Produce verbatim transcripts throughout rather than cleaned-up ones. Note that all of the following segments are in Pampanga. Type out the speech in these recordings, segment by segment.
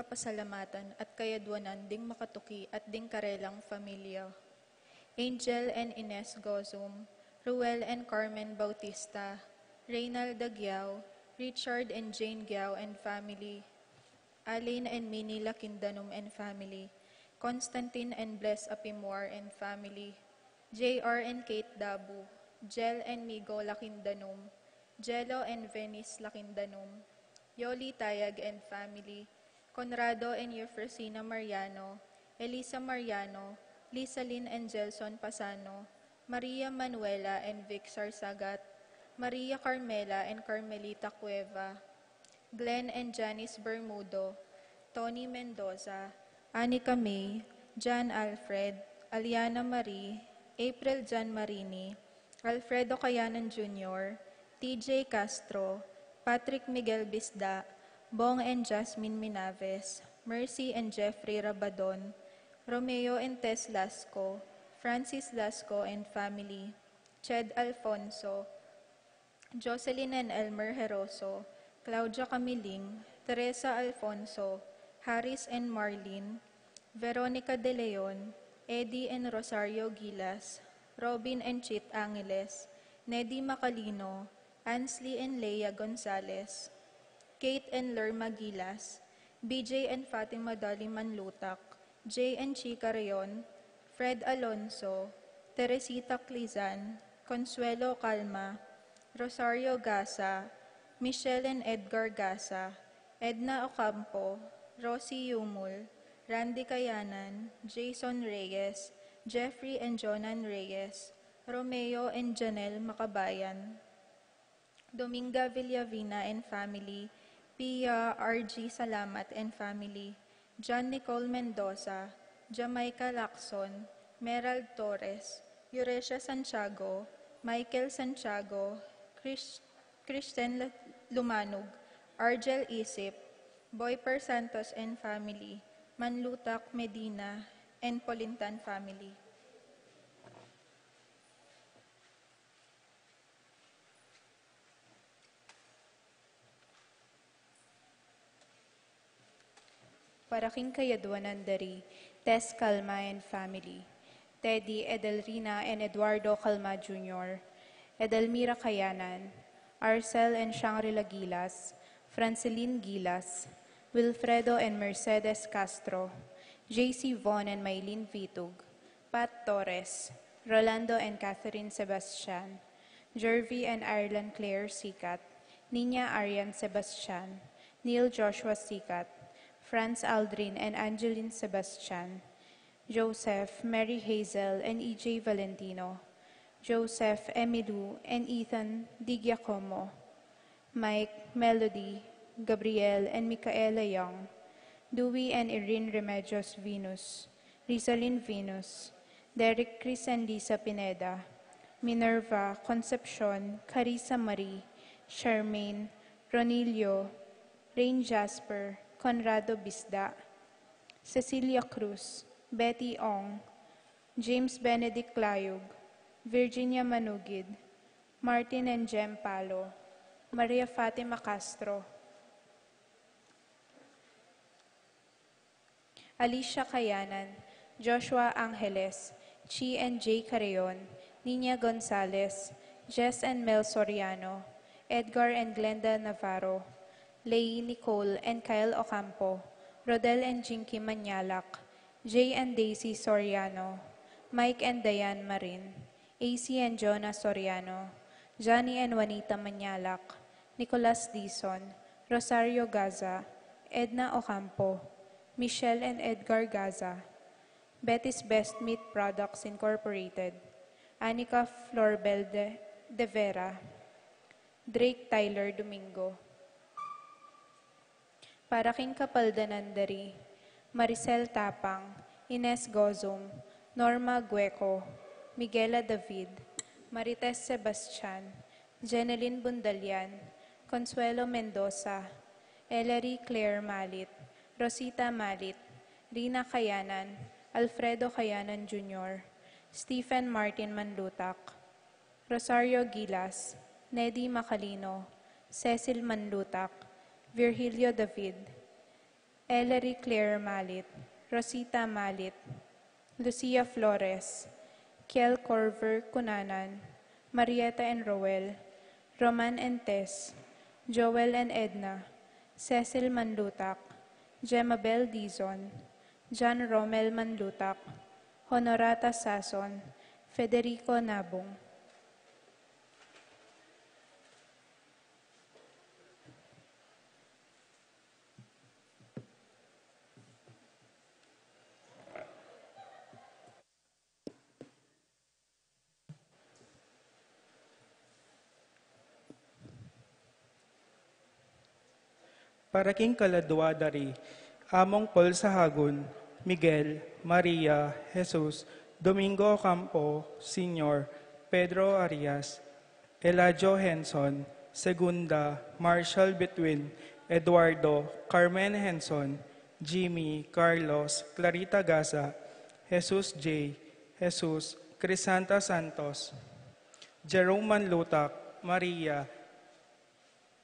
pasalamatan at kayadwanan ding makatuki at ding karelang familia. Angel and Ines Gozum, Ruel and Carmen Bautista, Reynald Aguiao, Richard and Jane Guiao and family, Alain and Minnie Lakindanum and family, Constantine and Bless Apimwar and family, J R and Kate Dabu, Jel and Migo Lakindanum, Jello and Venice Lakindanum, Yoli Tayag and family, Conrado and Eufrosina Mariano, Elisa Mariano, Lisalin and Gelson Pasano, Maria Manuela and Vic Sarsagat, Maria Carmela and Carmelita Cueva, Glenn and Janice Bermudo, Tony Mendoza, Anika May, Jan Alfred, Aliana Marie, April Jan Marini, Alfredo Kayanan Junior, T J Castro, Patrick Miguel Bisda, Bong and Jasmine Minaves, Mercy and Jeffrey Rabadon, Romeo and Tess Lasco, Francis Lasco and family, Ched Alfonso, Jocelyn and Elmer Heroso, Claudia Camiling, Teresa Alfonso, Harris and Marlene, Veronica De Leon, Eddie and Rosario Gilas, Robin and Chit Angeles, Neddy Macalino, Ansley and Leia Gonzalez, Kate and Lerma Gilas, B J and Fatima Dolly Manlutak, Jay and Chica Reon, Fred Alonso, Teresita Clizan, Consuelo Calma, Rosario Gasa, Michelle and Edgar Gasa, Edna Ocampo, Rosie Yumul, Randy Kayanan, Jason Reyes, Jeffrey and Jonan Reyes, Romeo and Janelle Makabayan, Dominga Villavina and family, Pia R G Salamat and family, John Nicole Mendoza, Jamaica Lacson, Merald Torres, Eurecia Santiago, Michael Santiago, Chris-, Christian La-, Lumanug, Argel Isip, Boyper Santos and family, Manlutak Medina, and Polintan family. Para king kayadwanan da ri Tess Calma and family, Teddy, Edelrina, and Eduardo Calma Junior, Edelmira Kayanan, Arcel and Shangri-La Gilas, Franceline Gilas, Wilfredo and Mercedes Castro, J C Von and Maylene Vitug, Pat Torres, Rolando and Catherine Sebastian, Jervy and Ireland Claire Sicat, Nina Arian Sebastian, Neil Joshua Sicat, Franz Aldrin and Angeline Sebastian, Joseph, Mary Hazel, and E J Valentino, Joseph, Emilu, and Ethan Di Giacomo, Mike, Melody, Gabriel, and Micaela Young, Dewey and Irene Remedios Venus, Rizalin Venus, Derek Chris and Lisa Pineda, Minerva, Concepcion, Carissa Marie, Charmaine, Ronilio, Rain Jasper, Conrado Bisda, Cecilia Cruz, Betty Ong, James Benedict Clayug, Virginia Manugid, Martin and Jem Palo, Maria Fatima Castro, Alicia Kayanan, Joshua Angeles, Chi and Jay Carreon, Nina Gonzalez, Jess and Mel Soriano, Edgar and Glenda Navarro, Lei Nicole and Kyle Ocampo, Rodel and Jinky Manyalak, Jay and Daisy Soriano, Mike and Diane Marin, A C and Jonah Soriano, Johnny and Juanita Manyalak, Nicolas Dizon, Rosario Gaza, Edna Ocampo, Michelle and Edgar Gaza, Betty's Best Meat Products Incorporated, Anika Florbel de, de Vera, Drake Tyler Domingo. Para king kapaldanan da ri Maricel Tapang, Ines Gozum, Norma Gueco, Miguela David, Marites Sebastian, Jeneline Bundalian, Consuelo Mendoza, Ellery Claire Malit, Rosita Malit, Rina Kayanan, Alfredo Kayanan Junior, Stephen Martin Manlutak, Rosario Gilas, Neddy Macalino, Cecil Manlutak, Virgilio David, Ellery Claire Malit, Rosita Malit, Lucia Flores, Kiel Corver Cunanan, Marieta and Roel, Roman and Tess, Joel and Edna, Cecil Manlutak, Jemabel Dizon, John Romel Manlutak, Honorata Sason, Federico Nabung. Para king kaladua da ri, Among Paul Sahagun, Miguel, Maria, Jesus, Domingo Ocampo, Senior, Pedro Arias, Eladio Henson, Segunda, Marshall Betwin, Eduardo, Carmen Henson, Jimmy, Carlos, Clarita Gaza, Jesus J, Jesus, Crisanta Santos, Jerome Manlutak, Maria,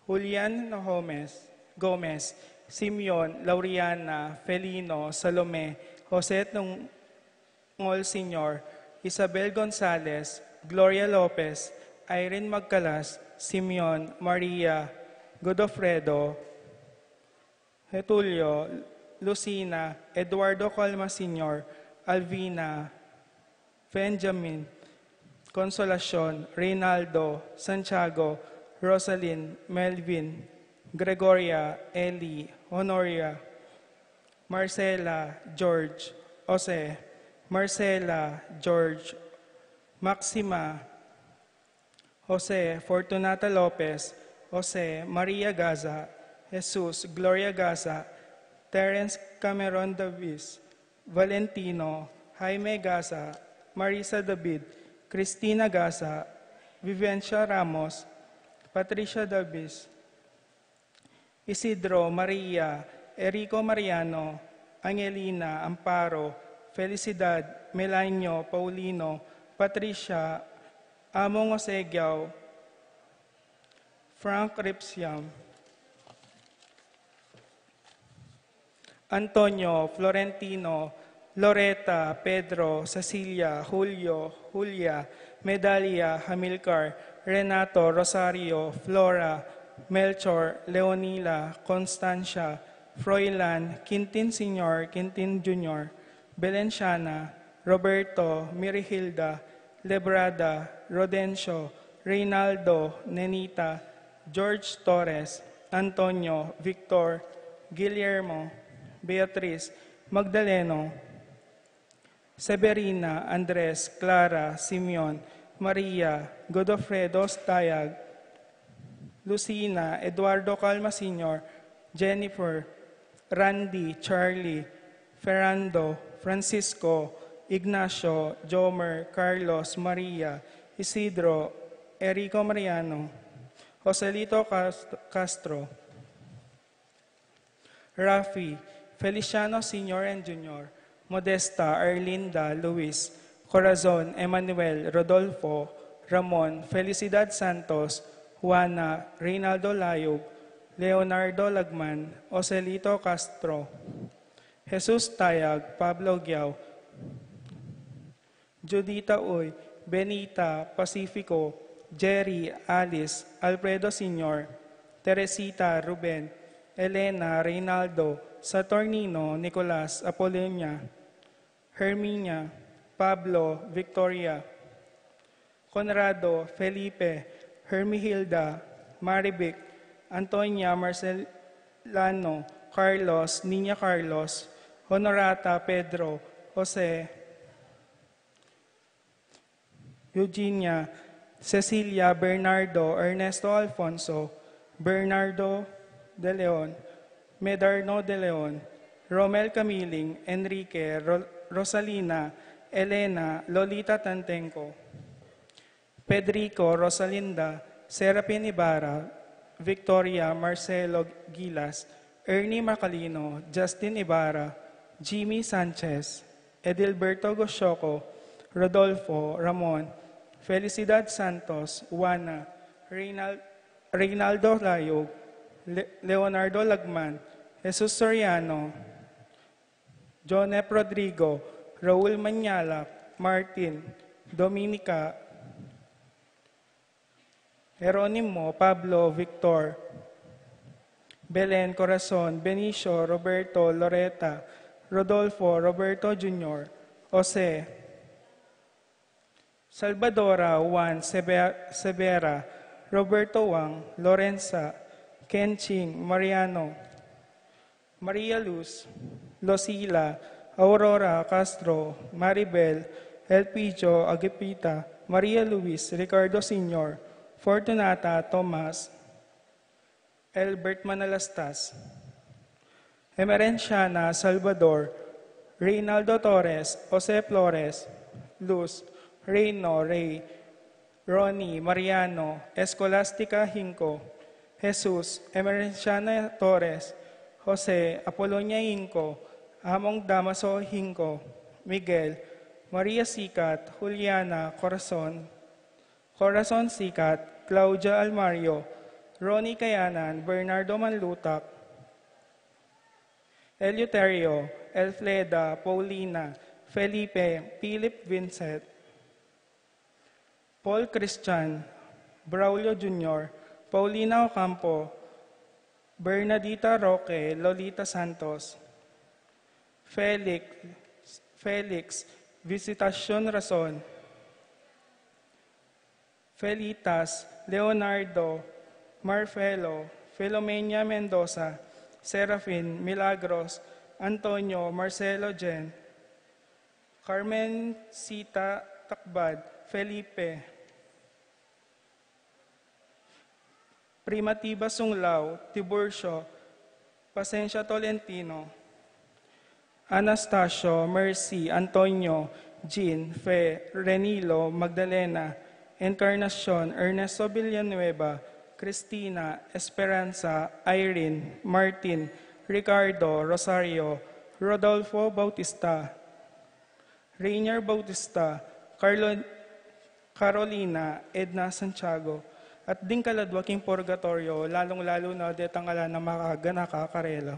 Julian Gomez, Gomez, Simeon, Lauriana, Felino, Salome, Jose Tungol Senior, Isabel Gonzalez, Gloria Lopez, Irene Magcalas, Simeon, Maria, Godofredo, Getulio, Lucina, Eduardo Colma Senior, Alvina, Benjamin, Consolacion, Reynaldo, Santiago, Rosalyn, Melvin, Gregoria, Eli, Honoria, Marcela, George, Jose, Marcela, George, Maxima, Jose, Fortunata Lopez, Jose, Maria Gaza, Jesus, Gloria Gaza, Terence Cameron Davis, Valentino, Jaime Gaza, Marisa David, Cristina Gaza, Vivencia Ramos, Patricia Davis, Isidro, Maria, Erico Mariano, Angelina, Amparo, Felicidad, Melanio, Paulino, Patricia, Among Osegiao, Frank Ripsiam, Antonio, Florentino, Loreta, Pedro, Cecilia, Julio, Julia, Medalia, Hamilcar, Renato, Rosario, Flora, Melchor, Leonila, Constancia, Froilan, Quintin Senior, Quintin Junior, Belenciana, Roberto, Mirihilda, Lebrada, Rodencio, Reynaldo, Nenita, George Torres, Antonio, Victor, Guillermo, Beatriz, Magdaleno, Severina, Andres, Clara, Simeon, Maria, Godofredo Stayag, Lucina, Eduardo Calma Senior, Jennifer, Randy, Charlie, Fernando, Francisco, Ignacio, Jomer, Carlos, Maria, Isidro, Erico Mariano, Joselito Cast-, Castro, Rafi, Feliciano Senior and Junior, Modesta, Arlinda, Luis, Corazon, Emmanuel, Rodolfo, Ramon, Felicidad Santos, Juana, Reynaldo Layug, Leonardo Lagman, Joselito Castro, Jesus Tayag, Pablo Giao, Judita Uy, Benita, Pacifico, Jerry, Alice, Alfredo Senior, Teresita, Ruben, Elena, Reynaldo, Saturnino, Nicolas, Apolonia, Herminia, Pablo, Victoria, Conrado, Felipe, Hermihilda, Marivic, Antonia, Marcelano, Carlos, Niña Carlos, Honorata, Pedro, Jose, Eugenia, Cecilia, Bernardo, Ernesto Alfonso, Bernardo de Leon, Medarno de Leon, Romel Camiling, Enrique, Ro-, Rosalina, Elena, Lolita Tantenco, Pedrico, Rosalinda, Serapin Ibarra, Victoria, Marcelo Gilas, Ernie Macalino, Justin Ibarra, Jimmy Sanchez, Edilberto Gosioco, Rodolfo, Ramon, Felicidad Santos, Juana, Reynal-, Reynaldo Layog, Le-, Leonardo Lagman, Jesus Soriano, John F. Rodrigo, Raul Mañalac, Martin, Dominica, Jeronimo, Pablo, Victor, Belen, Corazon, Benicio, Roberto, Loreta, Rodolfo, Roberto Junior, Jose, Salvadora, Juan, Sebe-, Severa, Roberto Wang, Lorenza, Kenching, Mariano, Maria Luz, Lucila, Aurora Castro, Maribel, Elpidio Agipita, Maria Luis, Ricardo Senior, Fortunata, Tomas, Elbert Manalastas, Emerenciana Salvador, Reynaldo Torres, Jose Flores, Luz, Reino, Rey, Ronnie, Mariano, Escolastica Hinco, Jesus, Emerenciana Torres, Jose, Apolonia Hinco, Among Damaso Hinco, Miguel, Maria Sikat, Juliana, Corazon, Corazon Sikat, Claudia Almario, Ronnie Kayanan, Bernardo Manlutak, Eleuterio, Elfleda, Paulina, Felipe, Philip Vincent, Paul Christian, Braulio Junior, Paulina Ocampo, Bernadita Roque, Lolita Santos, Felix, Felix, Visitacion Rason, Felitas, Leonardo, Marfelo, Filomena Mendoza, Serafin, Milagros, Antonio, Marcelo, Jen, Carmen, Sita, Takbad, Felipe, Primitiva Sunglao, Tiburcio, Pasencia Tolentino, Anastasio, Mercy, Antonio, Jean, Fe, Renilo, Magdalena, Encarnacion, Ernesto Villanueva, Cristina, Esperanza, Irene, Martin, Ricardo, Rosario, Rodolfo Bautista, Rainier Bautista, Carlo, Carolina, Edna Santiago, at ding kaladwa king purgatorio, lalung-lalu na detang ala nang makaganaka karela.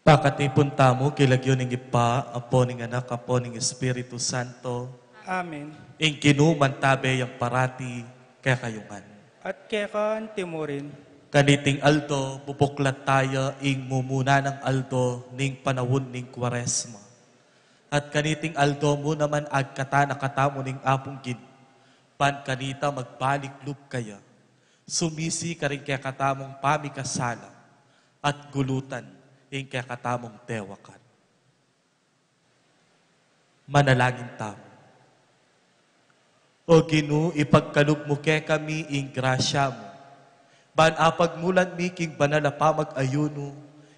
Pakatipun tamu king lagyu ning Ibpa, Apo, ning Anak, Apo, ning Espiritu Santo. Amen. Ing Ginu mantabe yang parati kekayu ngan. At keka antimurin. Kaniting aldo, bubuklat taya ing mumuna nang aldo ning panaun ning Kuaresma. At kaniting aldo mu naman agkatan na katamu ning Apung Ginu, ban kanita magbalik lub kaya, sumisi karing kekatamung pamikasala, at gulutan ing kekatamung dewakan. Manalangin tamu. O Ginu, ipagkalub mu kekami ing grasya mu, ban apagmulan mi king banal a pamag-ayunu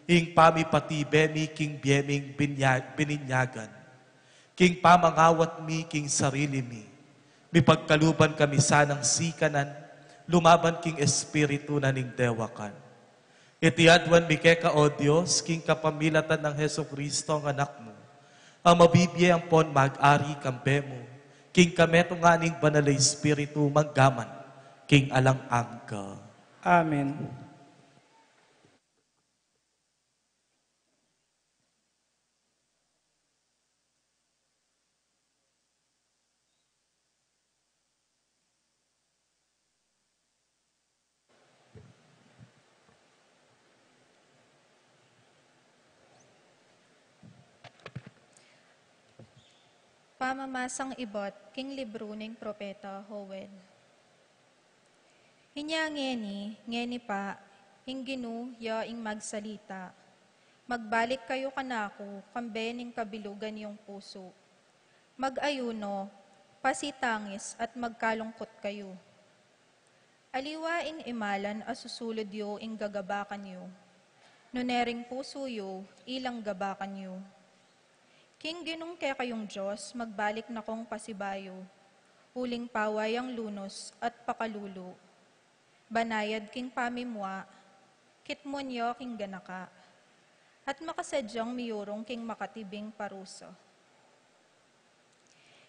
ing pamipatibe mi king bie ming binya-, bininyagan, king pamangawat mi king sarili mi, mipagkaluban kami sanang sikanan lumaban king espiritu na ning dewakan. Iti aduan mi keka, O Dios, king kapamilatan nang Jesucristo a Anak mu, a mabibie ampon mag-ari kambe mu king kametungan ning Banal a Espiritu, mangga man king alang angga. Amen. Pamamasang ibat king libru ning propeta Joel. Inya ngeni, ngeni pa, ing Ginu ya ing magsalita: Magbalik kayu kanaku kambe ning kabilugan yung pusu. Mag-ayuno, pasitangis, at magkalungkut kayu. Aliwa ing imalan a susulud yu ing gagabakan yu, nune ring pusu yu ilang gabakan yu. King Ginung kekayung Dios magbalik na kung pasibayu, uling pawa yang lunus at pakalulu. Banayad king pamimua, kitmun ya king ganaka, at makasadyang miyurung king makatibing parusa.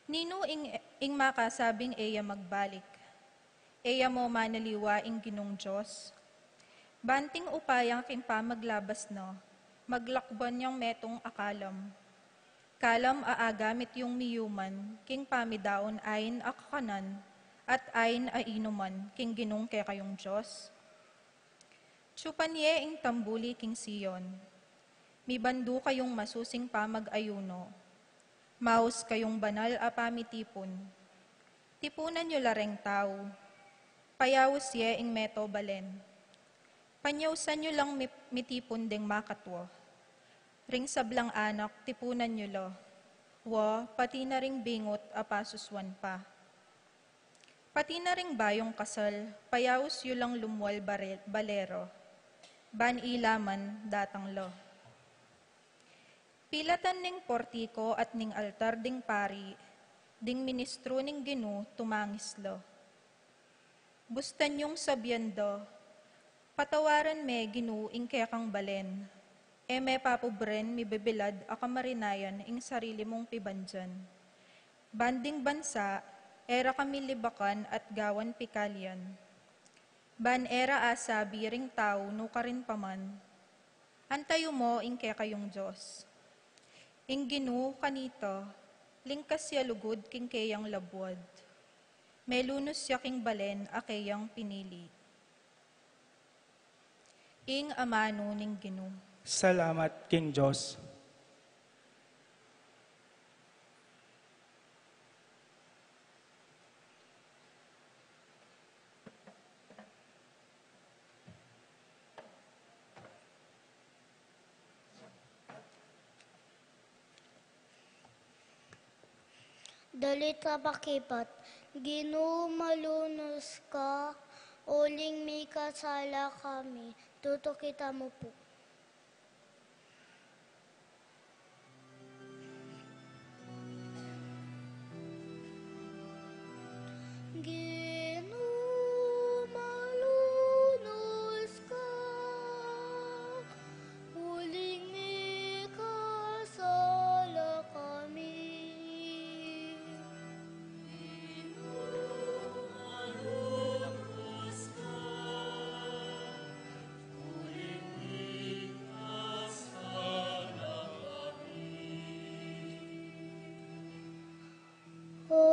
Ninu ing, ing makasabing e ya magbalik? E ya mu manaliwa ing Ginung Dios? Banting upaya king pamaglabas na, maglakban yang metung a kalam. Kalam a agamit yung miyuman king pamidaun ain a kakanan at ain a inuman king Ginung kekayung Dios. Tsupan ye ing tambuli king Sion. Mibandu kayung masusing pamag-ayuno. Maus kayung banal a pamitipun. Tipunan yu la reng tau. Payaus ye ing meto balen. Panyausan yu lang mi-, mitipun deng makatua. Ring sablang anak tipunan yu la. Wa, pati na ring bingut a pasusuan pa. Pati na ring bayung kasal, payaus yu lang lumwal bare-, balero. Ban ila man datang la. Pilatan ning portiko at ning altar ding pari, ding ministru ning Ginu tumangis la. Bustan yung sabian da, Patawaran me, Ginu, ing kekang balen. E me papubren mibibilad a kamarinayan ing sarili mung pibandian. Ban ding bansa, e ra kami libakan at gawan pikalian. Ban e ra asabi ring tau nukarin pa man, Antayu mo ing kekayung Dios. Ing Ginu kanita, lingkas ya lugud king keyang labuad. Melunus ya king balen a keyang pinili. Ing amanu ning Ginu. Salamat king Dios. Dalit a pakibat. Ginu, malunus ka, uling mikasala kami. Tutuki tamu pu. Ginu, malunus ka, uling mikasala kami.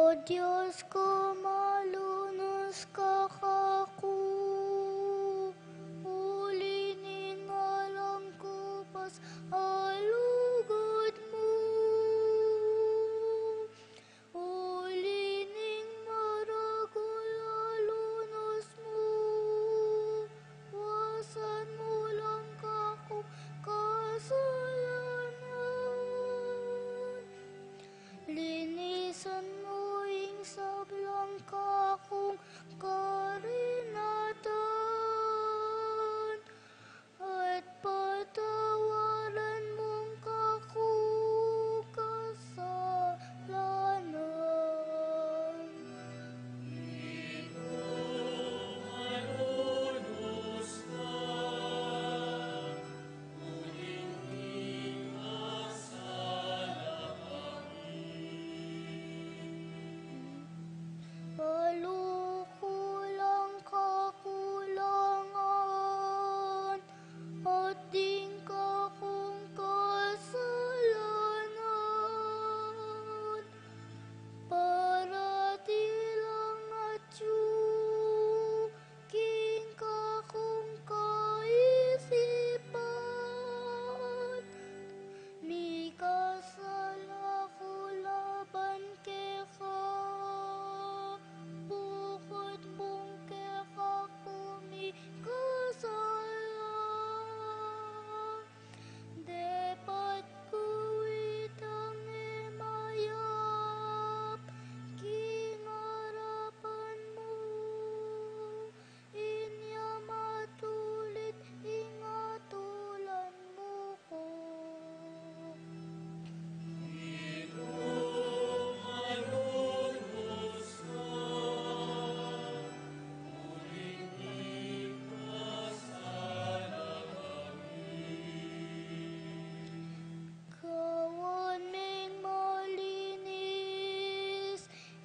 O Dios ku, malunus ka kaku, uli ning alang ku pas alugud mu, uli ning maragul a lunus mu, wasan mu lang kakung kasalanan. Linisan mu ing sablang kakung karinatan, at patawaran mung kakung kasalanan. Balu ku lang kakulangan at ding kakung kasalanan, parati lang atyu king kakung kaisipan. Mikasala ku laban keka, bukut mung keka ku mikasala. Depat ku itang e mayap king arapan mu, inya matulit ing atulan mu ku. Gawan meng malinis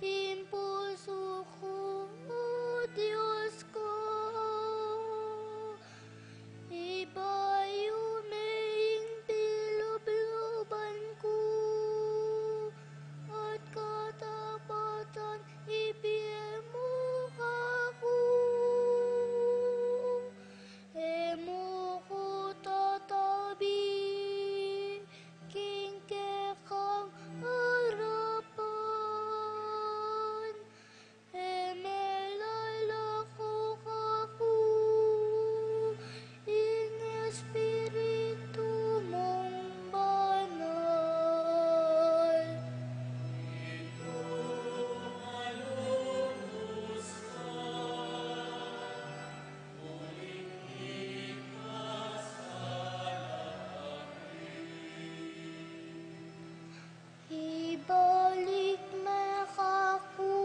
ing pusu ku, O Dios ku. Ibayu me ing pilubluban ku, at katapatan ibie mu kaku. E mu ku tatabi king kekang arapan, e melala ku kaku ing Espiritu mung Banal. Ibalik me kaku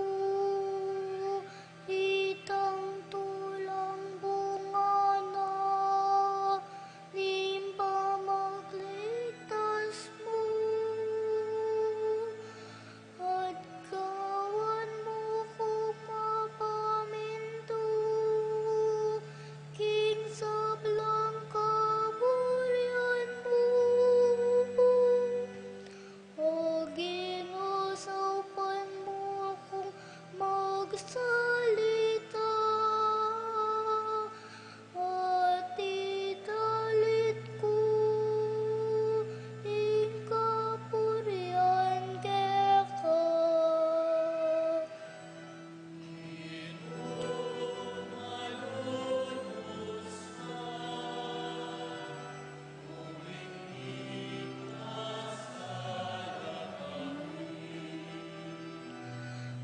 itang tulang bunga na ning pamagligtas mu, at gawan mu kung mapamintu king sablang kaburian mu. O Ginu, saupan mu kung magsalita, at italit ku ing kapurian keka.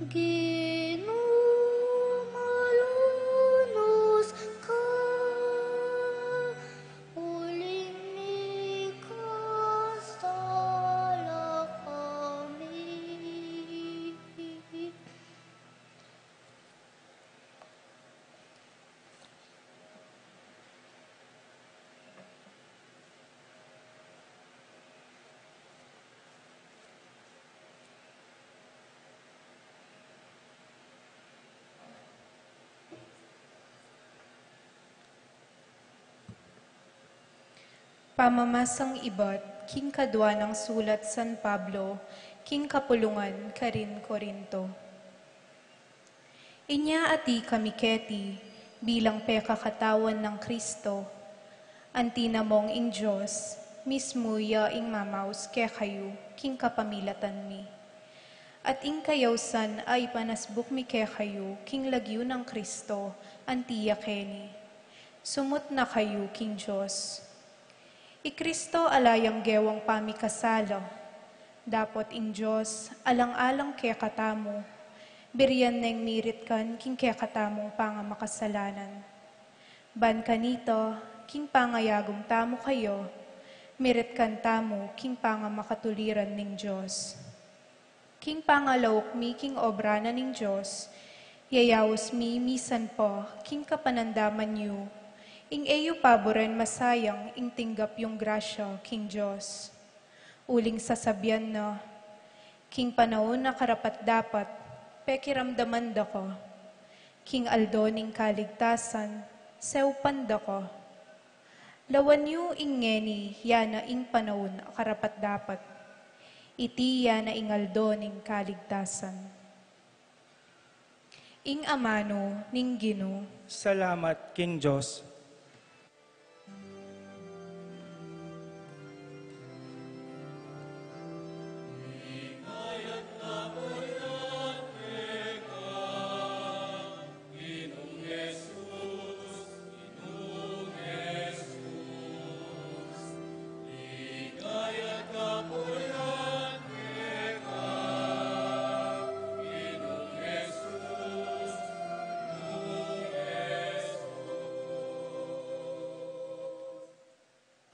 Ginu, malunus ka, uling mikasala kami. Pamamasang ibat king kadua nang sulat San Pablo king kapulungan karin Corinto. Inya atiu kami keti bilang pekakatawan nang Kristo, anti namung ing Dios mismu ya ing mamaus kekayu king kapamilatan mi. At ing kayausan a ipanasbuk mi kekayu king lagyu nang Kristo, anti ya keni. Sumut na kayu king Dios. I Kristo ala yang gewang pamikasala, dapot ing Dios alang-alang kekatamu, birian neng miritkan king kekatamung pangamakasalanan. Ban kanita, king pangayagum tamu kaya, miritkan tamu king pangamakatuliran ning Dios. King pangalauk mi king obra na ning Dios, yayaus mi misan pa king kapanandaman yu, ing e yu paburen masayang ing tinggap yung grasya king Dios. Uling sasabian na, king panaun a karapat-dapat, pekiramdaman da ka. King aldo ning kaligtasan, seupan da ka. Lawan yu ing ngeni, ya na ing panaun a karapat-dapat. Iti ya na ing aldo ning kaligtasan. Ing amanu ning Ginu. Salamat king Dios.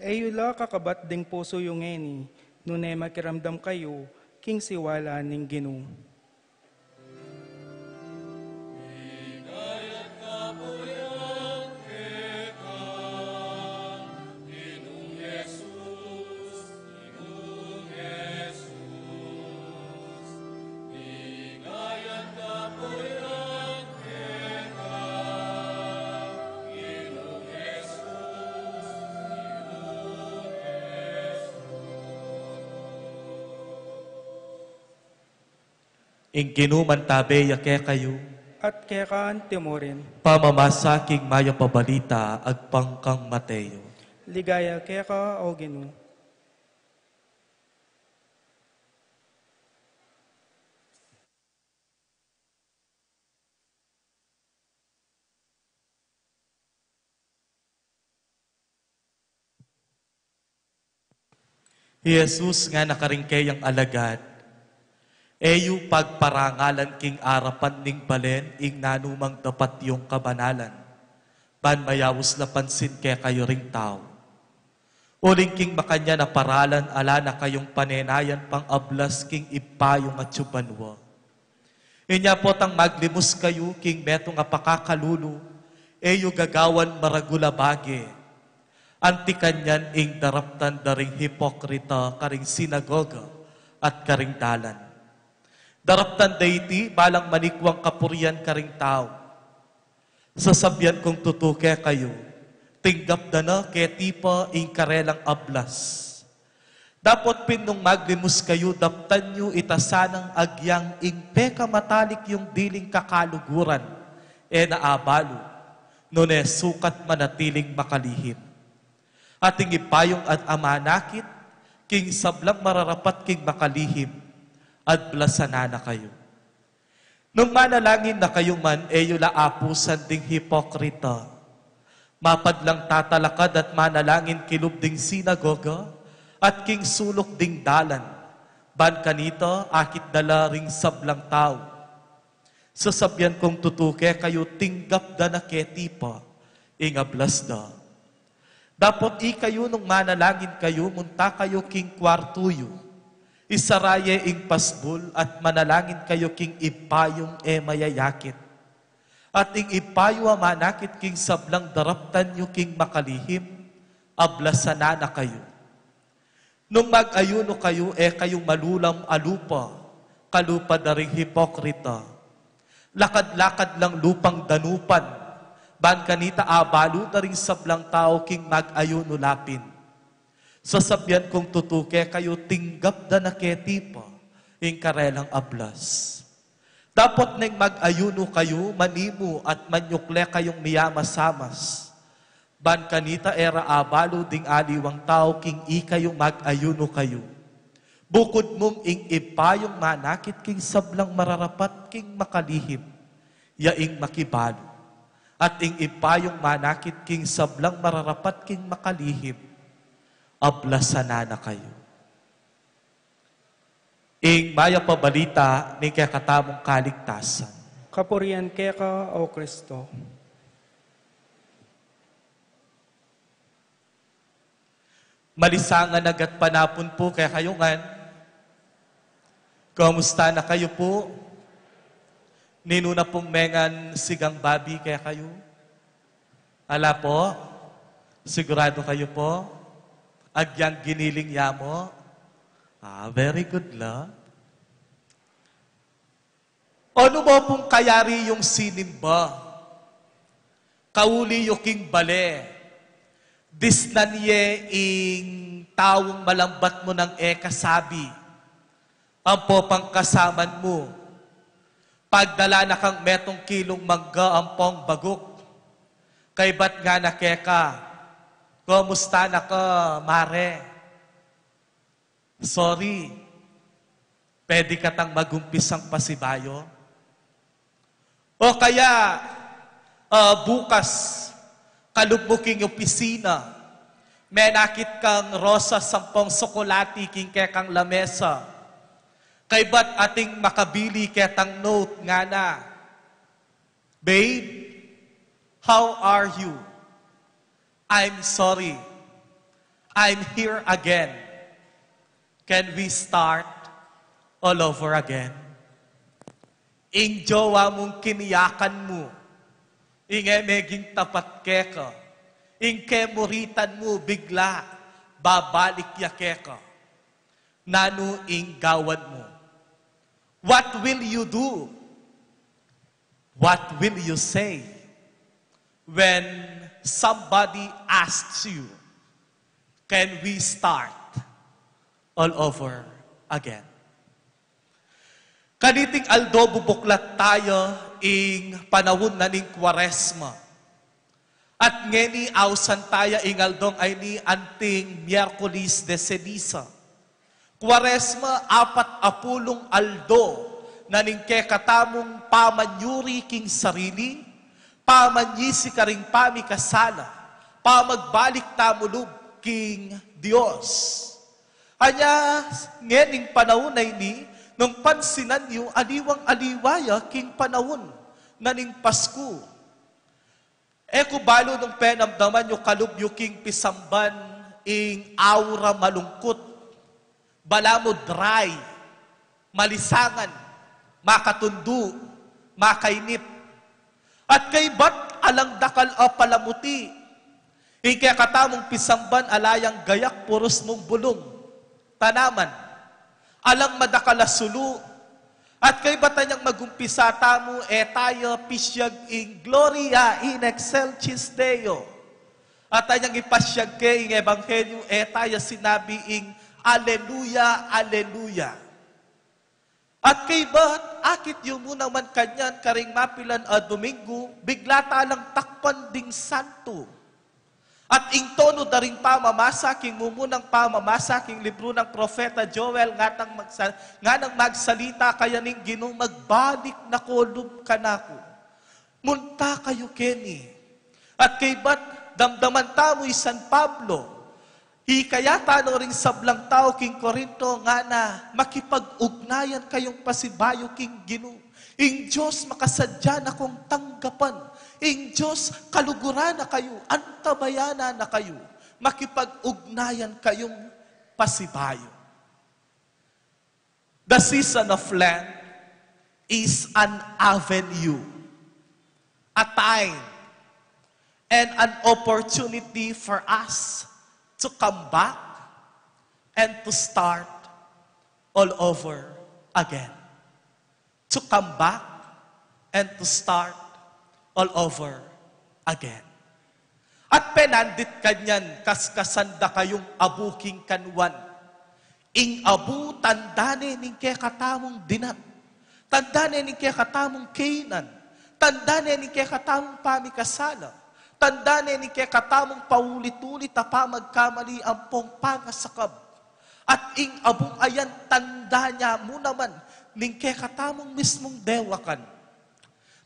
E yu la kakabat ding pusu yu ngeni, nune makiramdam kayu king siwala ning Ginu. Ing Ginu mantabe ya kekayu. At keka antimurin. Pamamasa king mayap a balita agpang kang Mateo. Ligaya keka, O Ginu. I Jesus ngana karing keyang alagad, e yu pagparangalan king arapan ning balen ing nanumang dapat yung kabanalan, ban mayaus la pansin kekayu ring tau. Uling king makanyan a paralan ala na kayung panenayan pang ablas king Ibpa yung atsu banua. Inya potang maglimus kayu king metung a pakakalulu, e yu gagawan maragul a bage. Anti kanyan ing daraptan da ring hipokrita karing sinagoga at karing dalan. Daraptan da iti balang manikwang kapurian karing tau. Sasabian kung tutu kekayu, tinggap da na keti pa ing karelang ablas. Dapot pin nung maglimus kayu, daptan yu ita sanang agyang ing pekamatalik yung diling kakaluguran, e na abalu, nune sukat manatiling makalihim. At ing Ibpa yung at amanakit king sablang mararapat king makalihim, ablasan na na kayu. Nung manalangin na kayu man, e yu la apusan ding hipokrita. Mapad lang tatalakad at manalangin kilub ding sinagoga at king suluk ding dalan, ban kanita akit da la ring sablang tau. Sasabian kung tutu kekayu, tinggap da na keti pa ing ablas da. Dapot ikayu nung manalangin kayu, munta kayu king kwartu yu, isara ye ing pasbul at manalangin kayu king Ibpa yung e mayayakit. At ing Ibpa yu a manakit king sablang daraptan yu king makalihim, ablasan na na kayu. Nung mag-ayuno kayu, e kayu malulam a lupa, kalupa da ring hipokrita. Lakad-lakad lang lupang danupan, ban kanita abalu da ring sablang tau king mag-ayuno la pin. Sasabian kung tutu kekayu, tinggap da na keti pa ing karelang ablas. Dapot neng mag-ayuno kayu, manimu at manyukle kayung miyamasamas. Ban kanita e ra abalu ding aliwang tau king ikayu mag-ayuno kayu. Bukud mung ing Ibpa yung manakit king sablang mararapat king makalihim, ya ing makibalu. At ing Ibpa yung manakit king sablang mararapat king makalihim, ablasan na kayu. Ing mayap a balita ning kekatamung kaligtasan. Kapurian keka, O Kristo. Malisangan a gatpanapun pu kekayu ngan. Kumusta na kayu pu? Ninu na pung mengan sigang babi kekayu? Ala pu? Siguradu kayu pu? Agyang giniling ya mu? Ah, very good la. O nu mu pung kayari yung sinimba? Kauli yu king bale, disnan ye ing taung malambat mu nang e kasabi, ampo pangkasaman mu. Pagdala na kang metung kilung mangga ampong baguk. Kaybat ngana keka, kumusta na ka, mare? Sorry, pwede katang magumpisang pasibayu? O kaya, ah, bukas, kalub mu king opisina, menakit kang rosas ampong sokolati king kekang lamesa. Kaybat ating makabili ketang note, ngana, "Babe, how are you? I'm sorry. I'm here again. Can we start all over again?" Ing jowa mung kiniyakan mu, ing e meging tapat keka, ing kemuritan mu bigla, babalik ya keka. Nanu ing gawan mu? What will you do? What will you say when somebody asks you, "Can we start all over again?" Kaniting aldo bubuklat taya ing panaun na ning Kuaresma. At ngeni ausan taya ing aldong ayni anting Miyerkules de Ceniza. Kuaresma, apat a pulung aldo na ning kekatamung pamanyuri king sarili, pamanyisi karing pamikasala, pamagbalik tamu lub king Dios. Anya, ngening panaun a ini, nung pansinan yu, aliwang-aliwa ya king panaun na ning Pasku. E ku balu nung penamdaman yu kalub yu king pisamban ing aura malungkut, balamu dry, malisangan, makatundu, makainip. At kaybat alang dakal a palamuti, ing kekatamung pisamban ala yang gayak purus mung bulung, tanaman, alang madakal a sulu, at kaybat anyang magumpisa tamu, e taya pisyag ing Gloria in excelsis Deo. At anyang ipasyag ke ing ebanghelyu, e taya sinabi ing Aleluya, Aleluya. At kaybat, akit yu mu naman kanyan karing mapilan a Domingo, bigla ta lang takpan ding santo. At ing tonu da ring pamamasa king mumunang pamamasa king libru nang propeta Joel, nganang magsa-, nganang magsalita kaya ning Ginu, "Magbalik na ko lub kanaku. Munta kayu keni." At kaybat, damdaman tamu i San Pablo, hikayat na ring sablang tau king Corinto, ngana, "Makipag-ugnayan kayung pasibayu king Ginu. Ing Dios makasadya na kung tanggapan. Ing Dios kaluguran na kayu, antabayanan na kayu. Makipag-ugnayan kayung pasibayu." The season of Lent is an avenue, a time, and an opportunity for us to come back and to start all over again. To come back and to start all over again. At penandit kanyan, kaskasan da kayung abu king kanwan. Ing abu tanda ne ning kekatamung dinat. Tanda ne ning kekatamung kainan. Tanda ne ning kekatamung pamikasala. Tanda ne ning kekatamung paulit-ulit a pamagkamali ampong pangasakab. At ing abung ayan tanda ne mu naman ning kekatamung mismung dewakan.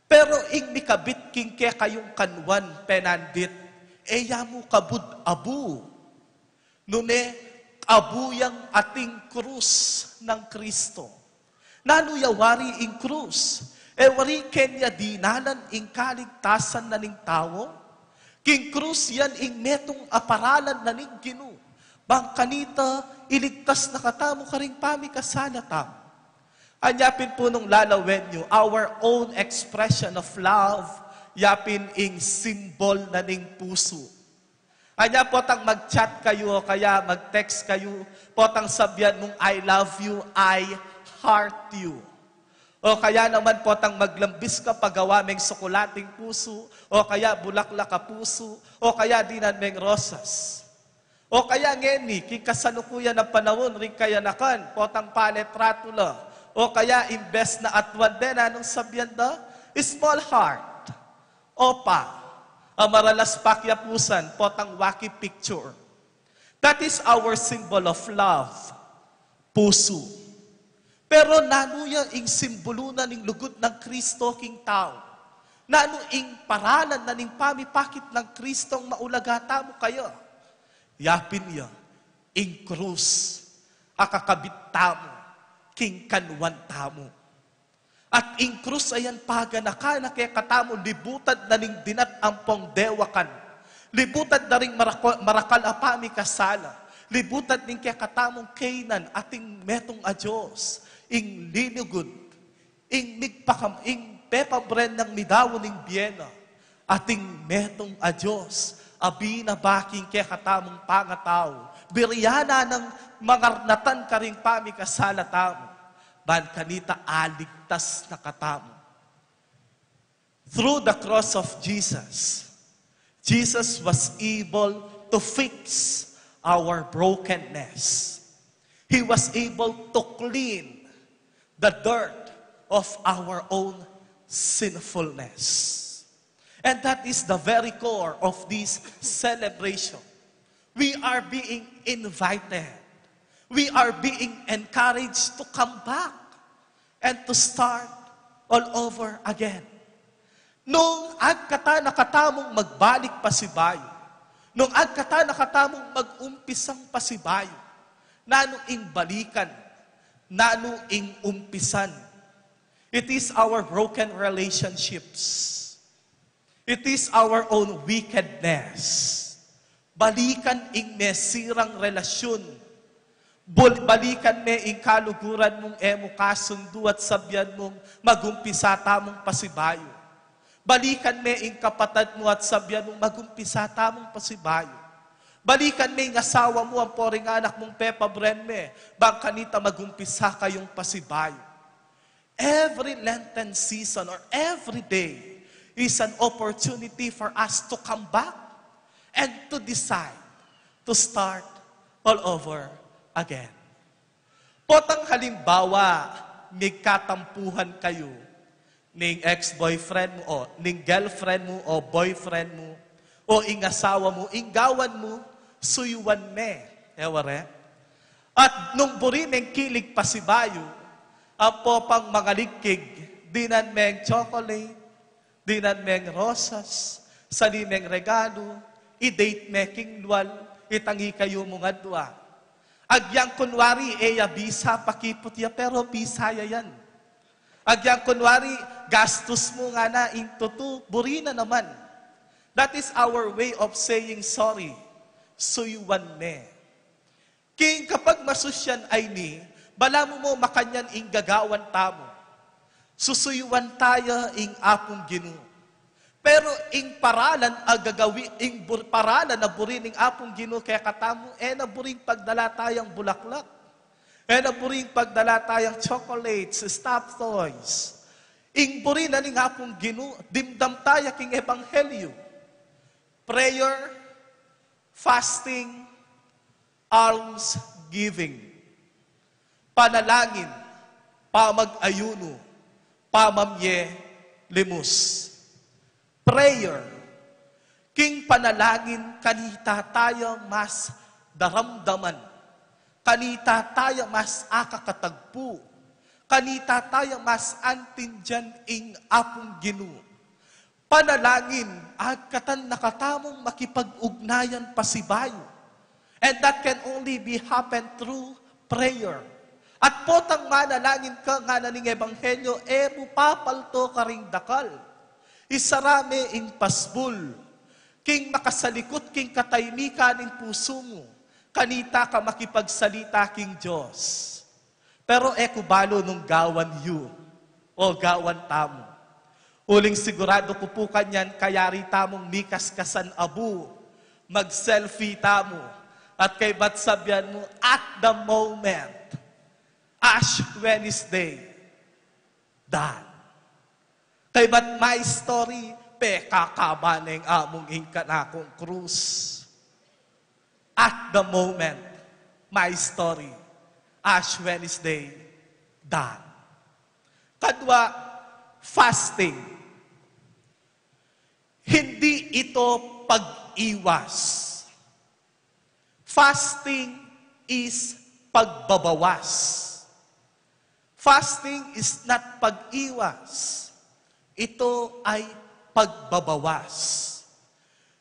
Pero ing mikabit king kekayung kanwan penandit, e ya mu kabud abu. Nune, abu yang ating krus nang Kristo. Nanu ya wari ing krus? E wari keng ya dinalan ing kaligtasan na ning tau? King krus yan ing metung a paralan na ning Ginu. Bang kanita, iligtas na katamu karing pamikasala tamu. Anya pin pu nung lalawen yu, our own expression of love, ya pin ing simbol na ning pusu. Anya potang mag-chat kayu o kaya mag-text kayu, potang sabian mung, "I love you, I heart you." O kaya naman potang maglambis ka, pagawa meng sokolating pusu, o kaya bulaklak a pusu, o kaya dinan meng rosas. O kaya ngeni, king kasalukuyan a panaun, ring kayanakan, potang palitratu la. O kaya imbes na atuan de, nanung sabian da? Small heart. Opa. A maralas pakyapusan, potang waki picture. That is our symbol of love. Pusu. Pero nanu ya ing simbulu na ning lugud nang Kristo king tau? Nanu ing paralan na ning pamipakit nang Kristong maulaga tamu kaya? Ya pin ya, ing krus a kakabit tamu king kanwan tamu. At ing krus ayan paganakan na kekatamu, libutad na ning dinat ampong dewakan. Libutad na ring marako-, marakal a pamikasala. Libutad ning kekatamung kainan ating metung a Dios. Ing linugud, ing migpakam-, ing pepabren nang midaun ning bie na. Ating metung a Dios, a binaba king kekatamung pangatau, birian na nang mangarnatan karing pamikasala tamu, ban kanita aligtas na katamu. Through the cross of Jesus, Jesus was able to fix our brokenness. He was able to clean the dirt of our own sinfulness. And that is the very core of this celebration. We are being invited. We are being encouraged to come back and to start all over again. Nung agkatan na katamung magbalik pasibayu, nung agkatan na katamung mag-umpisang pasibayu, nanu ing balikan, nanu ing umpisan? It is our broken relationships. It is our own wickedness. Balikan ing mesirang relasyun. Bul-, balikan me ing kaluguran mung e mu kasundu at sabian mung magumpisa tamung pasibayu. Balikan me ing kapatad mu at sabian mung magumpisa tamung pasibayu. Balikan me ing asawa mu ampo ring anak mung pepabren me, bang kanita magumpisa kayung pasibayu. Every Lenten season or every day is an opportunity for us to come back and to decide to start all over again. Potang halimbawa, migkatampuhan kayu ning ex-boyfriend mu o ning girlfriend mu o boyfriend mu o ing asawa mu, ing gawan mu, suyuan me. E ware? At nung buri meng kilig pasibayu, ampo pang mangaligkig, dinan meng chocolate, dinan meng rosas, sali meng regalu, i-date me king lual, itangi kayu mung adwa. Agyang kunwari, e ya bisa pakiput ya, pero bisa ya yan. Agyang kunwari, gastus mu ngana, ing tutu, buri na naman. That is our way of saying sorry. Suyuan me. King kapagmasusyan a ini, balamu mu makanyan ing gagawan tamu. Susuyuan taya ing Apung Ginu. Pero ing paralan a gagawi, ing bur-, paralan a buri ning Apung Ginu kekatamu, e na buring pagdala tayang bulaklak. E na buring pagdala tayang chocolates, stuffed toys. Ing buri na ning Apung Ginu, dimdam taya king ebanghelyu. Prayer, fasting, almsgiving, panalangin, pamag-ayunu, Pamamye limus. Prayer. King panalangin, kanita taya mas daramdaman. Kanita taya mas akakatagpu. Kanita taya mas antindian ing Apung Ginu. Panalangin, agkatan na katamung makipag-ugnayan pasibayu. And that can only be happen through prayer. At potang manalangin ka, ngana ning Ebanghelyo, e mu papalto karing dakal. Isara me ing pasbul. King makasalikut king katahimikan ning pusu mu, kanita ka makipagsalita king Dios. Pero e ku balu nung gawan yu o gawan tamu. Uling siguradu ku pu kanyan, kayari tamung mikaskas a bu, mag-selfie tamu, at kaybat sabian mu, "At the moment, Ash Wednesday, done." Kaybat, "My story, pekakaba neng amung ing kanakung krus." At the moment, "My story, Ash Wednesday, done." Kadwa, fasting. Hindi ito pag-iwas. Fasting is pagbabawas. Fasting is not pag-iwas. Ito ay pagbabawas.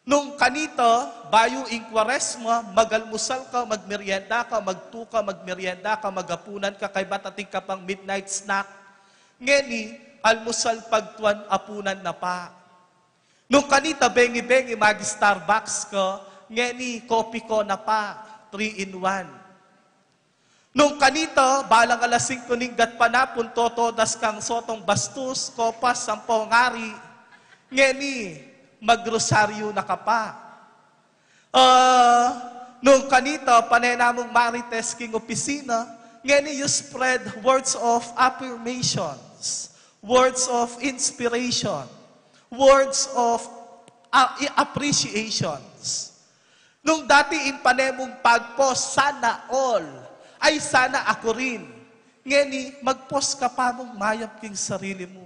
Nung kanita, bayu ing Kwaresma, magalmusal ka, magmerienda ka, magtu ka, magmerienda ka, magapunan ka, kaybat atin ka pang midnight snack. Ngeni, almusal, pagtuan, apunan na pa. Nung kanita, bengi-bengi mag-Starbucks ka, ngeni, kopi ka na pa, three in one. Nung kanita, balang alas singku ning gatpanapun, totodas kang sotong bastus, kopas, ampong ari, ngeni, magrosaryu na ka pa. Ah, nung kanita, pane namung marites king opisina, ngeni you spread words of affirmations, words of inspiration, words of, ah, i-, appreciations. Nung dati ing pane mung pag-post, "Sana all," ay, "Sana aku rin." Ngeni, mag-post ka pa mung mayap king sarili mu.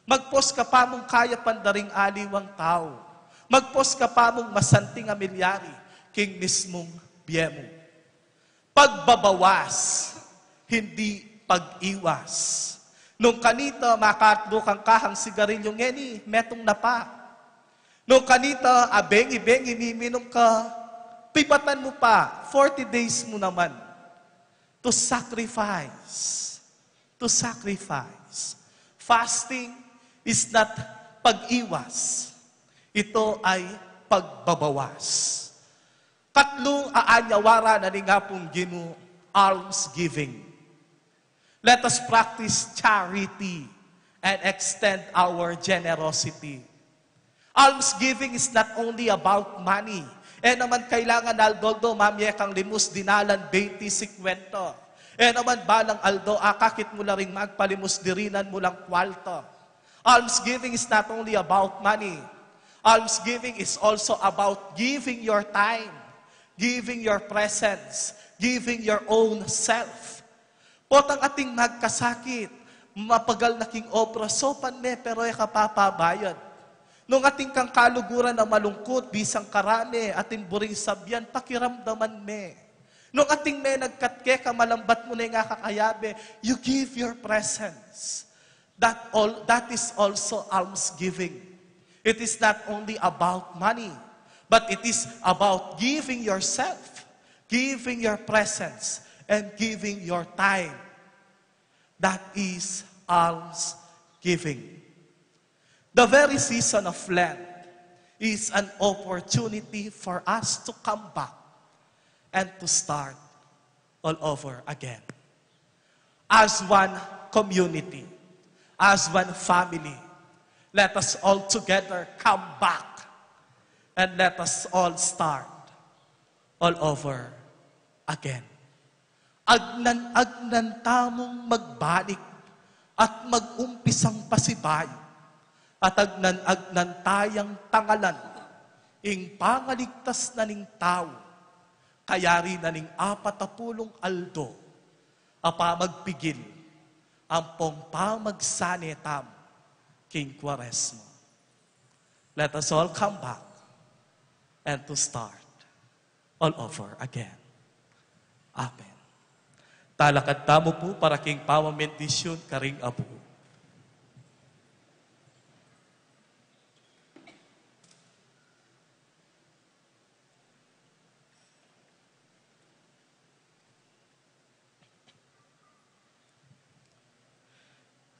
Mag-post ka pa mung kayapan da ring aliwang tau. Mag-post ka pa mung masanting a milyari king mismung bie mu. Pagbabawas, hindi pag-iwas. Nung kanita, makatlu kang kahang sigarilyu, ngeni, metung na pa. Nung kanita, abengi-bengi miminum ka, pibatan mu pa, forty days mu naman. To sacrifice. To sacrifice. Fasting is not pag-iwas. Ito ay pagbabawas. Katlu a anyawaran na ning Apung Ginu, almsgiving. Let us practice charity and extend our generosity. Almsgiving is not only about money. E naman kailangan aldo-aldo mamie kang limus, dinalan, benti, singkwenta. E naman balang aldo, akakit mu la ring magpalimus, dirinan mu lang kwarta. Almsgiving is not only about money. Almsgiving is also about giving your time, giving your presence, giving your own self. Potang atin magkasakit, mapagal na king obra, saupan me, pero e ka papabayad. Nung atin kang kaluguran a malungkut, bisang karame, atin buring sabian, pakiramdaman me. Nung atin menagkat keka, malambat mu ne nga kakayabe, you give your presence. That all, that is also almsgiving. It is not only about money, but it is about giving yourself, giving your presence, and giving your time. That is almsgiving. The very season of Lent is an opportunity for us to come back and to start all over again. As one community, as one family, let us all together come back and let us all start all over again. Agnan-agnan tamung magbalik at mag-umpisang pasibayu, at agnan-agnan tayang tangalan ing pangaligtas na ning tau, kayari na ning apatapulung aldo a pamagpigil ampong pamagsane tamu king Kuaresma. Let us all come back and to start all over again. Amen. Talakad tamu pu para king pamabendisyun karing abu.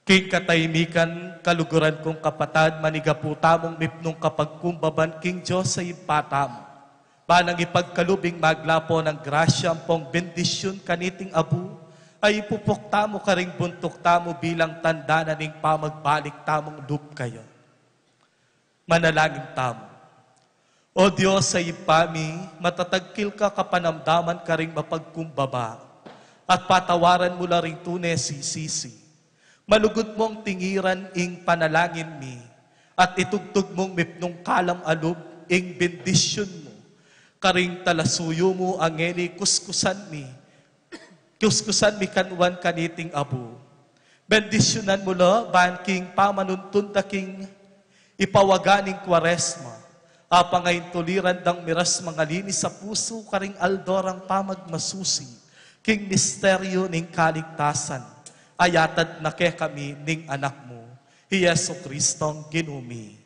King kataimikan, kaluguran kung kapatad, manigapu tamung mipnung kapagkumbaban king Dios a Ibpa tamu. Ba nang ipagkalub ing maglapo nang grasya ampong bendisyun kaniting abu, a ipupuk tamu karing buntuk tamu bilang tanda na ning pamagbalik tamung lub kaya. Manalangin tamu. O Dios a Ibpa mi, matatagkil ka kapanamdaman karing mapagkumbaba, at patawaran mu la ring tune sisisi. Malugud mung tingiran ing panalangin mi, at itugtug mung mipnung kalam a lub ing bendisyun mu karing talasuyu mu a ngeni kuskusan mi, kuskusan mi kanwan kaniting abu. Bendisyunan mu la ban king pamanuntun da king ipawaga ning Kuaresma, a pangaintuliran dang miras mangalinis a pusu karing aldo rang pamagmasusi king misteryu ning kaligtasan, a yatad na kekami ning Anak mu, i Jesu Kristong Ginu mi.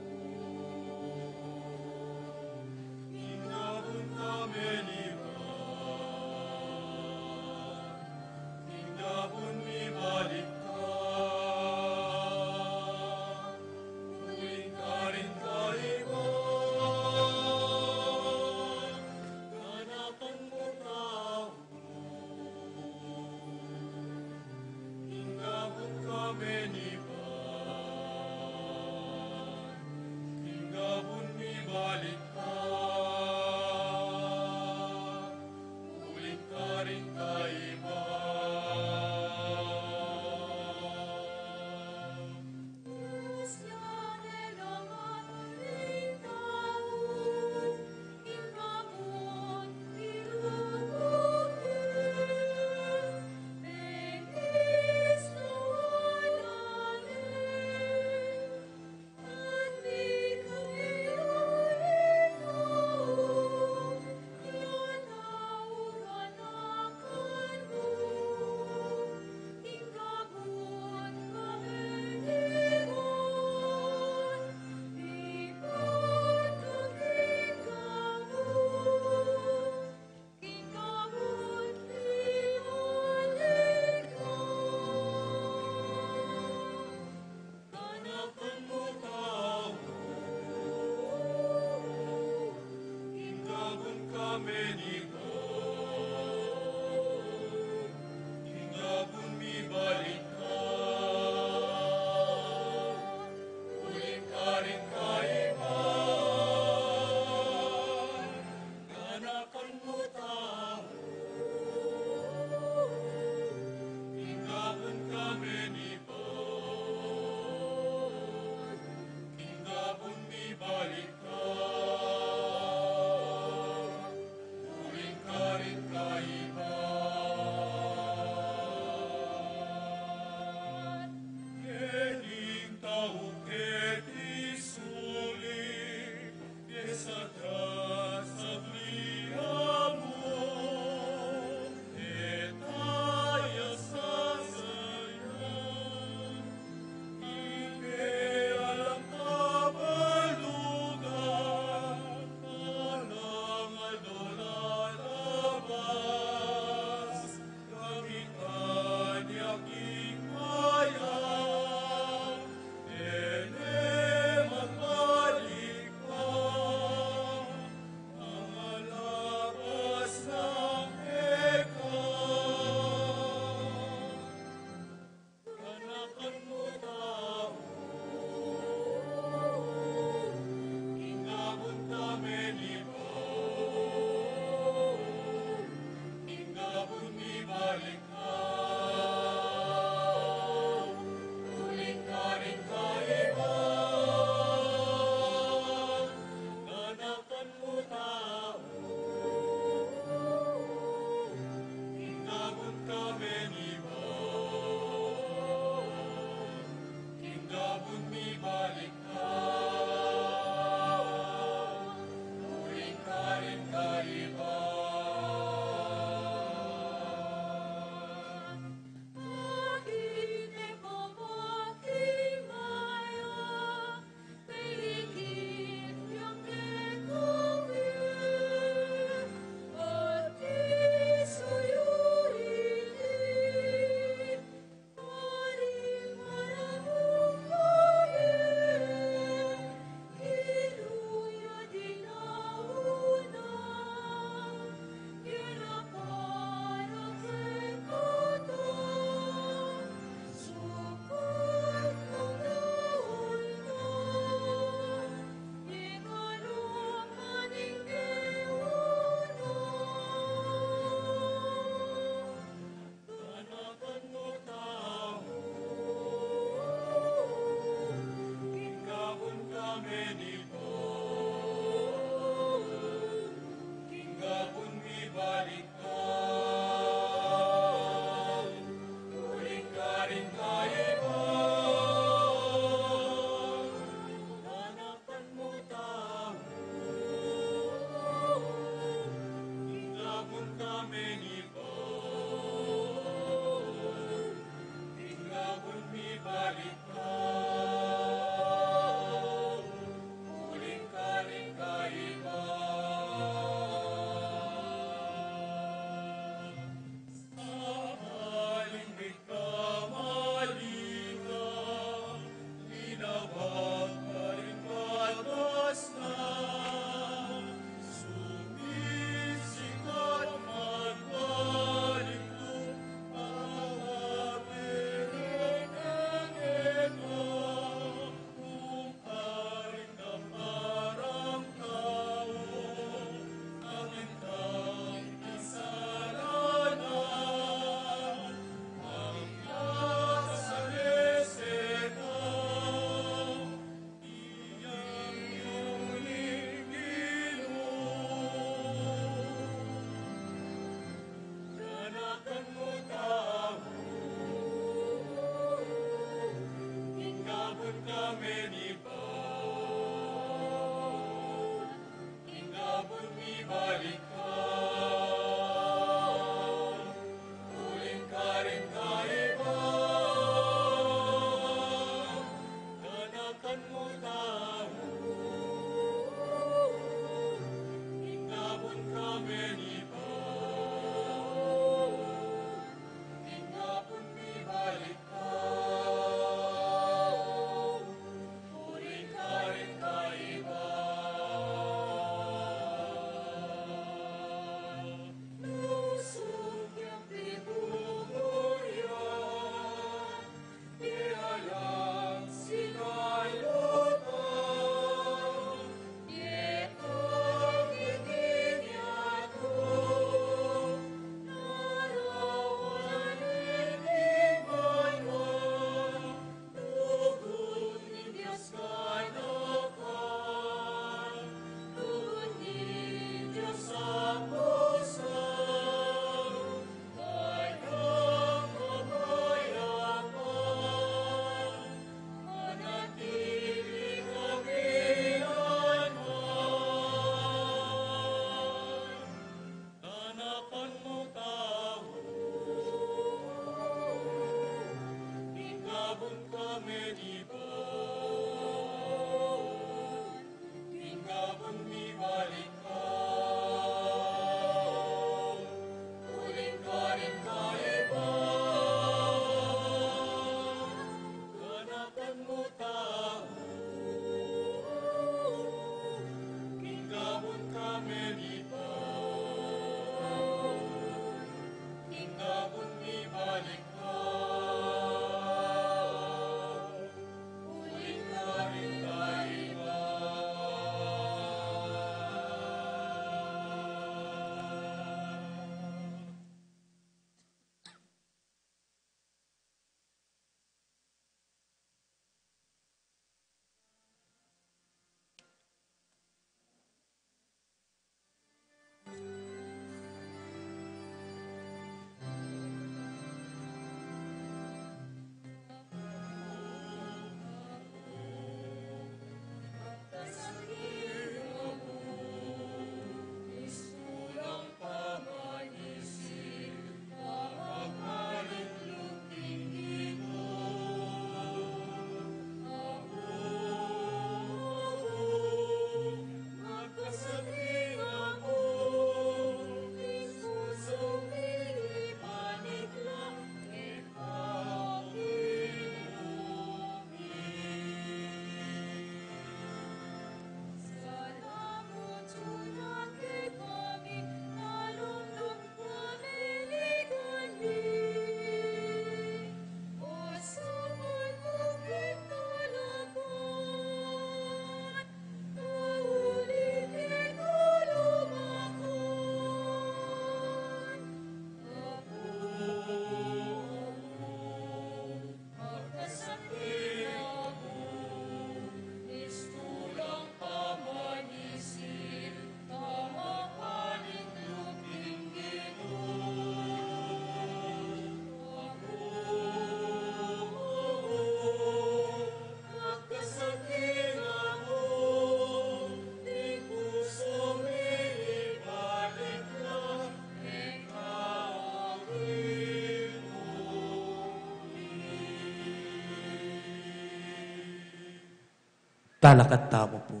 Talakad tamu pu.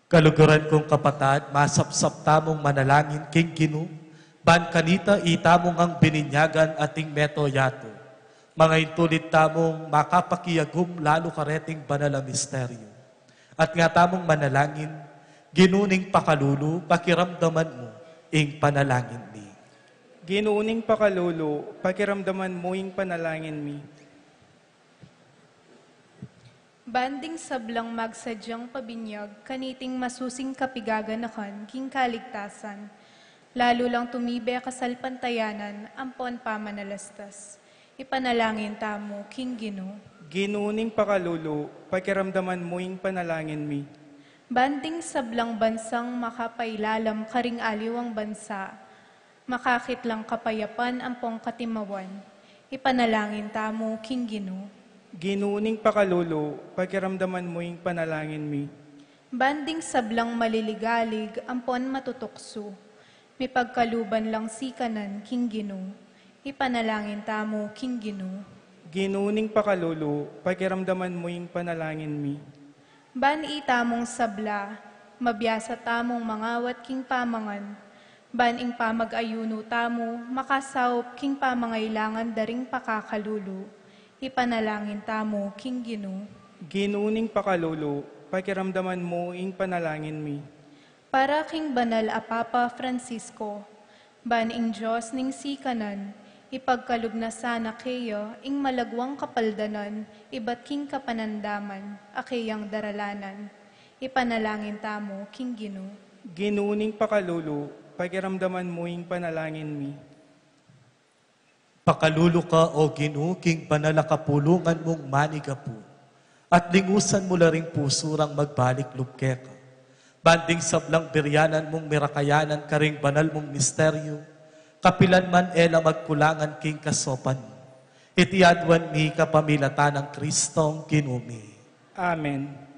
Kaluguran kung kapatad, masapsap tamung manalangin king Ginu, ban kanita itamu ngang bininyagan ating meto yatu. Mangaintulid tamung makapakiagum lalu kareting banal a misteryo. At nga tamung manalangin, Ginu ning pakalulu, pakiramdaman mu ing panalangin mi. Ginu ning pakalulu, pakiramdaman mu ing panalangin mi. Ban ding sablang magsadyang pabinyag kaniting masusing kapigaganakan king kaligtasan, lalu lang tumibe kasalpantayanan ampon pamanalastas. Ipanalangin tamu king Ginu. Ginu ning pakalulu, pakiramdaman mu ing panalangin mi. Ban ding sablang bansang makapailalam karing aliwang bansa, makakit lang kapayapan ampong katimawan. Ipanalangin tamu king Ginu. Ginu ning pakalulu, pakiramdaman mu ing panalangin mi. Ban ding sablang maliligalig ampon matutuksu, mipagkaluban lang sikanan king Ginu. Ipanalangin tamu king Ginu. Ginu ning pakalulu, pakiramdaman mu ing panalangin mi. Ban itamung sabla, mabiasa tamung mangawat king pamangan. Ban ing pamag-ayunu tamu, makasaup king pamangailangan da ring pakakalulu. Ipanalangin tamu king Ginu. Ginu ning pakalulu, pakiramdaman mu ing panalangin mi. Para king banal a Papa Francisco, ban ing Dios ning sikanan, ipagkalub na sana keya ing malagwang kapaldanan ibat king kapanandaman a keyang daralanan. Ipanalangin tamu king Ginu. Ginu ning pakalulu, pakiramdaman mu ing panalangin mi. Pakalulu ka, O Ginu, king banal a kapulungan mung manigapu, at lingusan mu la ring pusu rang magbalik lub keka. Ban ding sablang biryanan mung mirakayanan karing banal mung misteryo, kapilan man e la magkulangan king kasopan mu. Iti aduan mi kapamilatan nang Kristong Ginu mi. Amen.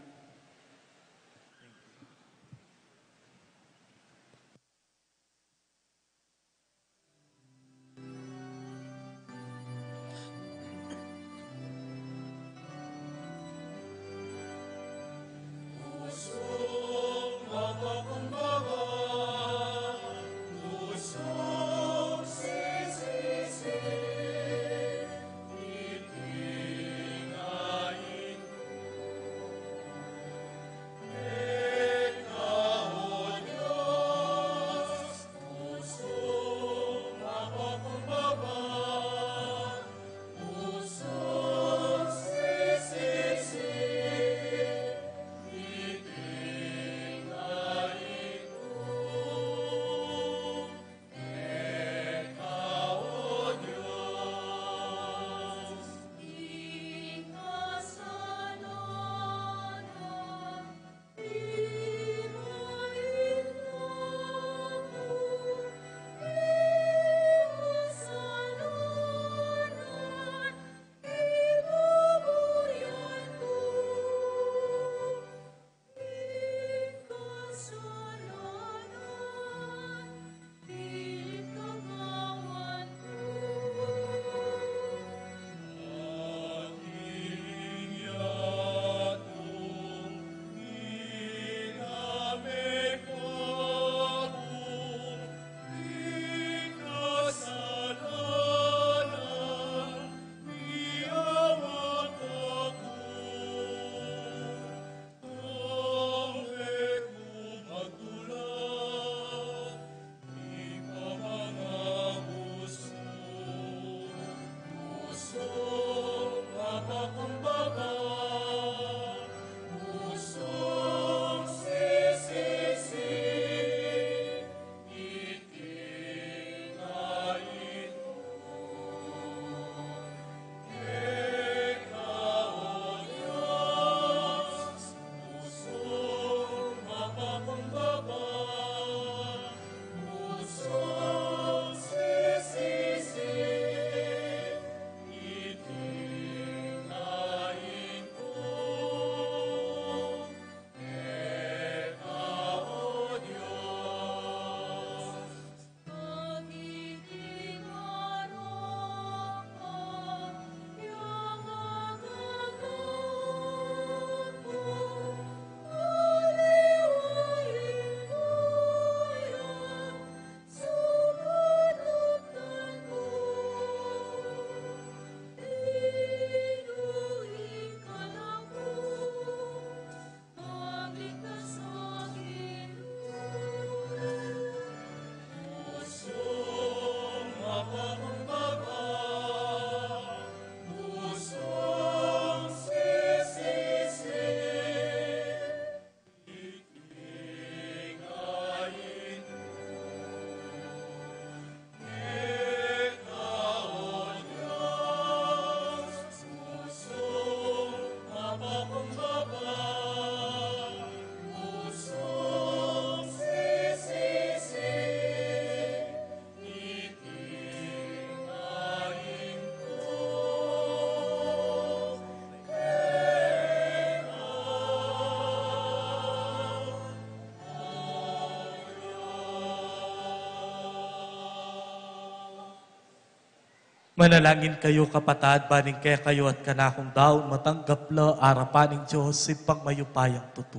Manalangin kayu, kapatad, ban ing kekayu at kanakung daun matanggap la arapan ning Dios, Ibpang mayupayang tutu.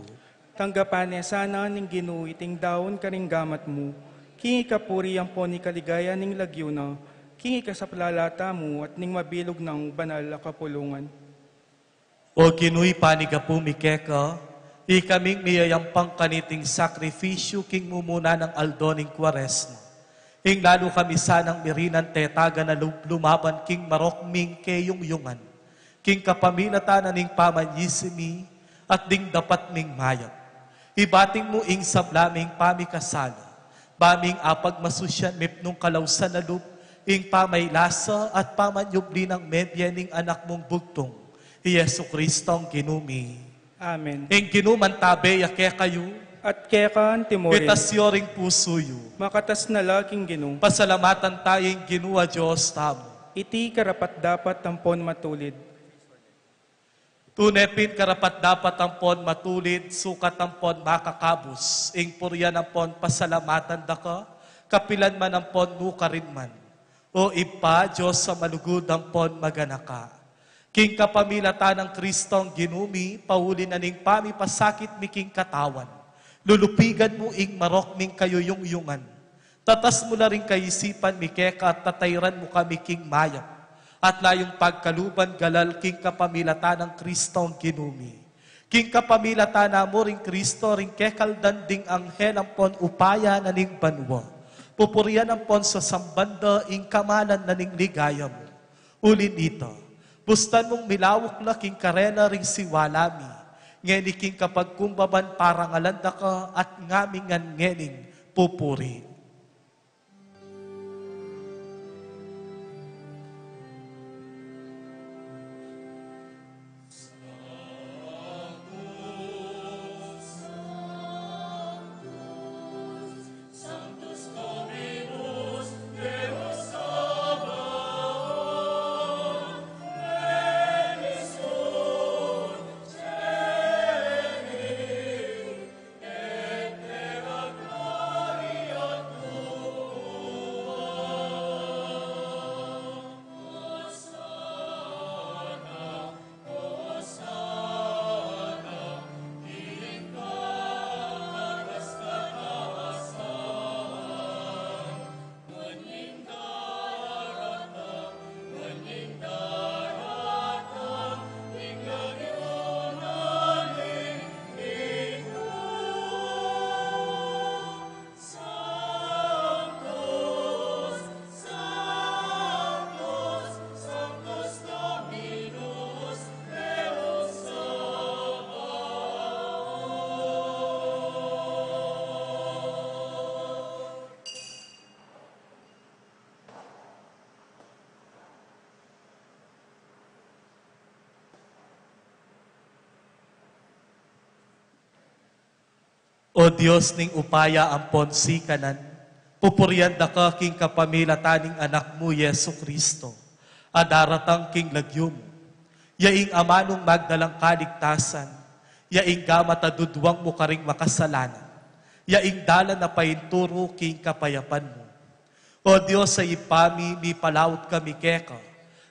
Tanggapan ne sana ning Ginu iting daun karing gamat mu, king ikapuri ampon ikaligaya ning lagyu na, king ikasaplala tamu at ning mabilug nang banal a kapulungan. O Ginu, ipanigapu mi keka, ikaming miyayampang kaniting sakrifisyu king mumuna nang aldo ning Kuaresma. Ing lalu kami sanang mirinan tetagan a lub lumaban king marok ming keyungyungan, king kapamilatan na ning pamanyisi mi at ding dapat ming mayap. Ibating mu ing sabla ming pamikasala, ba ming apagmasusyan mipnung kalausan a lub, ing pamailasa at pamanyubli nang mebie ning Anak mung bugtung, i Jesu Kristong Ginu mi. Amen. Ing Ginu mantabe ya kekayu. At keka antimurin. Itas yu ring pusu yu. Makatas na la king Ginu. Pasalamatan taya ing Ginu a Dios tamu. Iti karapat-dapat ampon matulid. Tune pin karapat-dapat ampon matulid, sukat ampon makakabus, ing purian ampon pasalamatan da ka, kapilan man ampon nukarin man. O Ibpa, Dios a malugud ampon maganaka. King kapamilatan nang Kristong Ginu mi, pauli na ning pamipasakit mi king katawan, lulupigan mu ing marok ming kayuyungyungan. Tatas mu la ring kaisipan mi keka at tatairan mu kami king mayap at layung pagkaluban galal king kapamilatan nang Kristong Ginu mi. King kapamilatan na mu ring Kristo, ring kekaldan ding anghel ampon upaya na ning banua, pupurian ampon sasamban da ing kamalan na ning ligaya mu. Uli nita, bustan mung milauk la king karela ring siwala mi, ngeni king kapagkumbaban parangalan da ka at ngami ngan ngening pupuri. O Dios ning upaya ampon sikanan, pupurian da ka king kapamilatan ning Anak mu, Jesu Kristo, a daratang king lagyu mu. Ya ing amanung magdalang kaligtasan, ya ing gamat a duduang mu karing makasalanan, ya ing dalan a painturu king kapayapan mu. O Dios a Ibpa mi, mipalaut kami keka,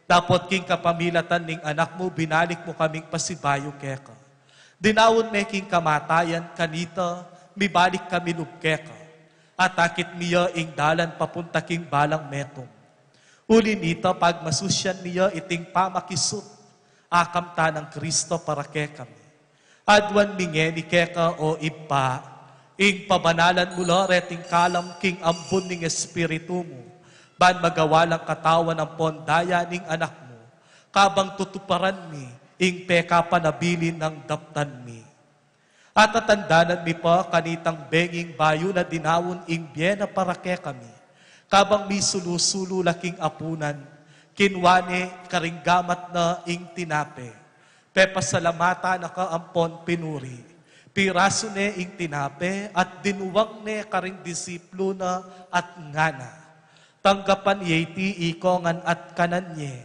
dapot king kapamilatan ning Anak mu, binalik mu kaming pasibayu keka. Dinaun me king kamatayan, kanita mibalik kami lub keka, at akit mi ya ing dalan papunta king balang metung. Uli nita, pagmasusyan mi ya iting pamakisut a kamtan nang Kristo para kekami. Aduan mi ngeni keka, o Ibpa, ing pabanalan mu la reting kalam king ambun ning Espiritu mu, ban magawa lang katawan ampon daya ning Anak mu, kabang tutuparan mi ing pekapanabilin nang daptan mi. At tatandanan mi pa kanitang benging bayu na dinaun ing bie na para kekami, kabang misulu-sulu la king apunan, kinua ne karing gamat na ing tinape, pepasalamatan na ka ampon pinuri, pirasu ne ing tinape at dinuang ne karing disipulu na at ngana: Tanggapan ye iti ikongan at kanan ye,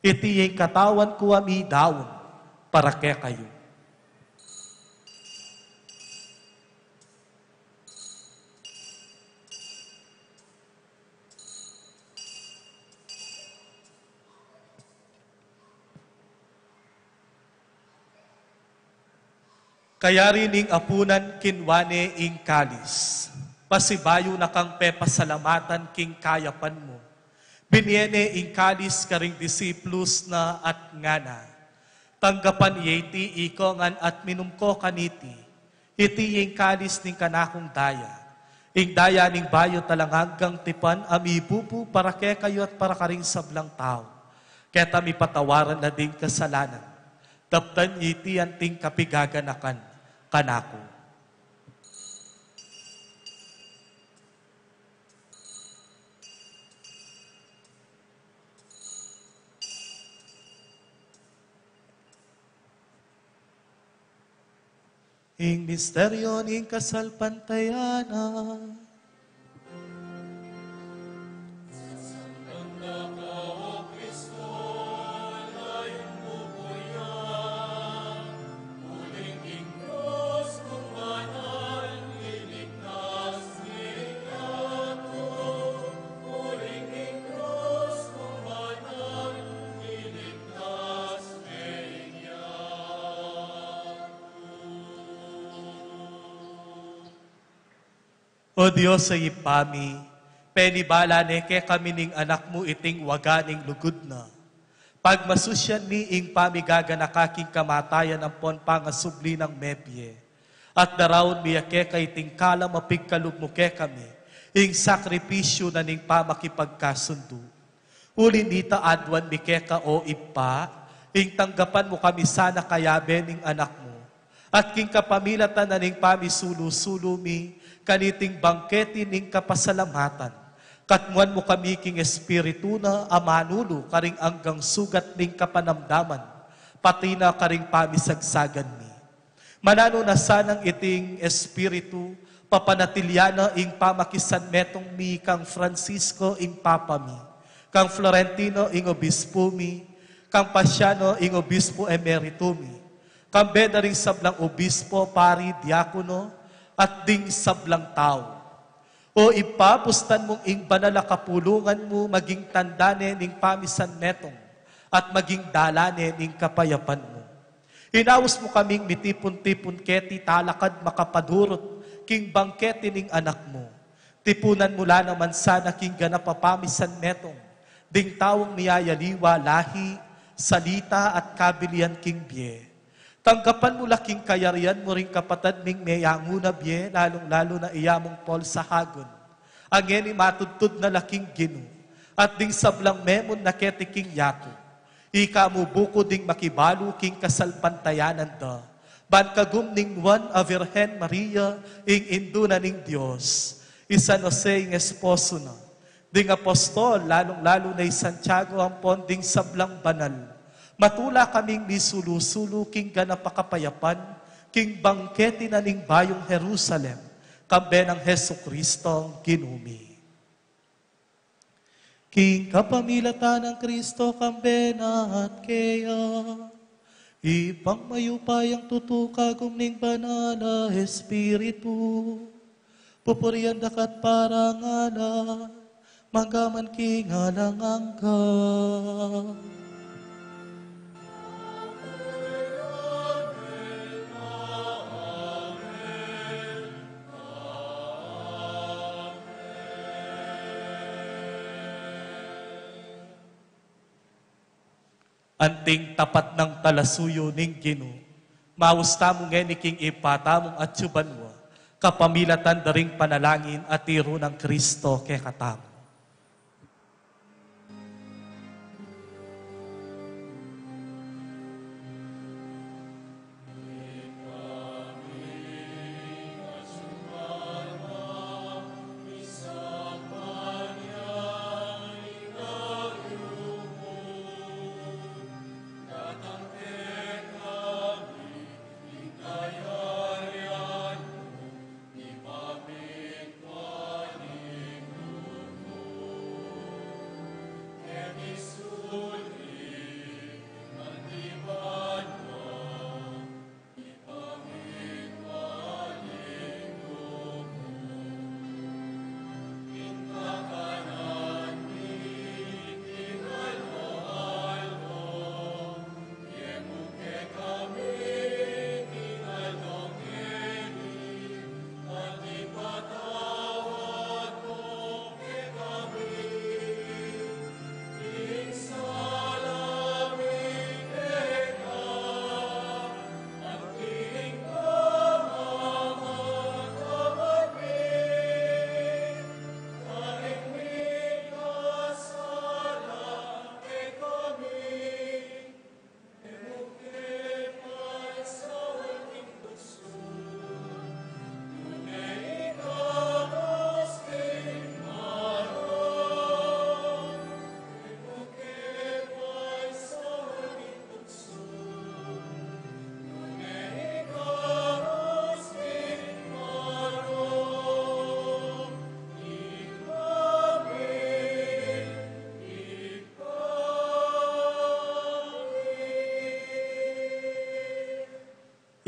iti ing katawan ku a midaun para kekayu. Kayari ning apunan kinua ne ing kalis, pasibayu na kang pepasalamatan king kayapan mu. Binie ne ing kalis karing disipulos na at ngana: Tanggapan ye iti, ikongan, at minum ko kaniti. Iti ing kalis ning kanakung daya, ing daya ning bayu at alang anggang tipan, a mibubu para kekayu at para karing sablang tau, keta mipatawaran la ding kasalanan. Daptan ye iti anting kapigaganakan kanaku. Ing misteryo ning kasalpantayanan. O Dios a Ibpa mi, penibala ne kekami ning Anak mu iting waga ning lugud na. Pagmasusyan mi ing pamigaganaka king kamatayan ampon pangasubli nang mebie. At daraun mi ya keka iting kalam a pigkalub mu kekami, ing sakripisyu na ning pamakipagkasundu. Uli nita, aduan mi keka, o Ibpa, ing tanggapan mu kami sana kayabe ning Anak mu, at king kapamilatan na ning pamisulu-sulu mi kaniting bangkete ning kapasalamatan, katmuan mu kami king Espiritu na a manulu karing anggang sugat ning kapanamdaman, pati na karing pamisagsagan mi. Mananu na sanang iting Espiritu, papanatilian na ing pamakisanmetung mi kang Francisco ing Papa mi, kang Florentino ing Obispu mi, kang Pasiano ing Obispu Emeritu mi, kambe da ring sablang obispo, pari, diakono, at ding sablang tau. O Ibpa, pustan mung ing banal a kapulungan mu maging tanda ne ning pamisanmetung at maging dalan ne ning kapayapan mu. Inaus mu kaming mitipun-tipun keti talakad makapadurut king bangkete ning Anak mu. Tipunan mu la naman sana king ganap a pamisanmetung ding taung miyayaliwa lahi, salita at kabilian king bie. Tanggapan mu la king kayarian mu ring kapatad ming meyanguna bie, lalung-lalu na iya mung Paul Sahagun, a ngeni matudtud na la king Ginu, at ding sablang memun na keti king yatu. Ika mu buku ding makibalu king kasalpantayanan da, ban kagum ning Nuan a Virgen Maria, ing Indu na ning Dios, i San Jose ing esposo na, ding apostol, lalung-lalu na i Santiago, ampon ding sablang banal, matula kaming misulu-sulu king ganap a kapayapan, king bangkete na ning bayung Jerusalem, kambe nang Jesucristong Ginu mi. King kapamilatan nang Cristo, kambe na at keya, Ibpang mayupayang tutu, kagum ning Banal a Espiritu, pupurian da ka at parangalan, mangga man king alang angga. Anting tapat nang talasuyu ning Ginu, maus tamu ngeni king Ibpa tamung atsu banua, kapamilatan da ring panalangin a tiru nang Cristo kekatamu.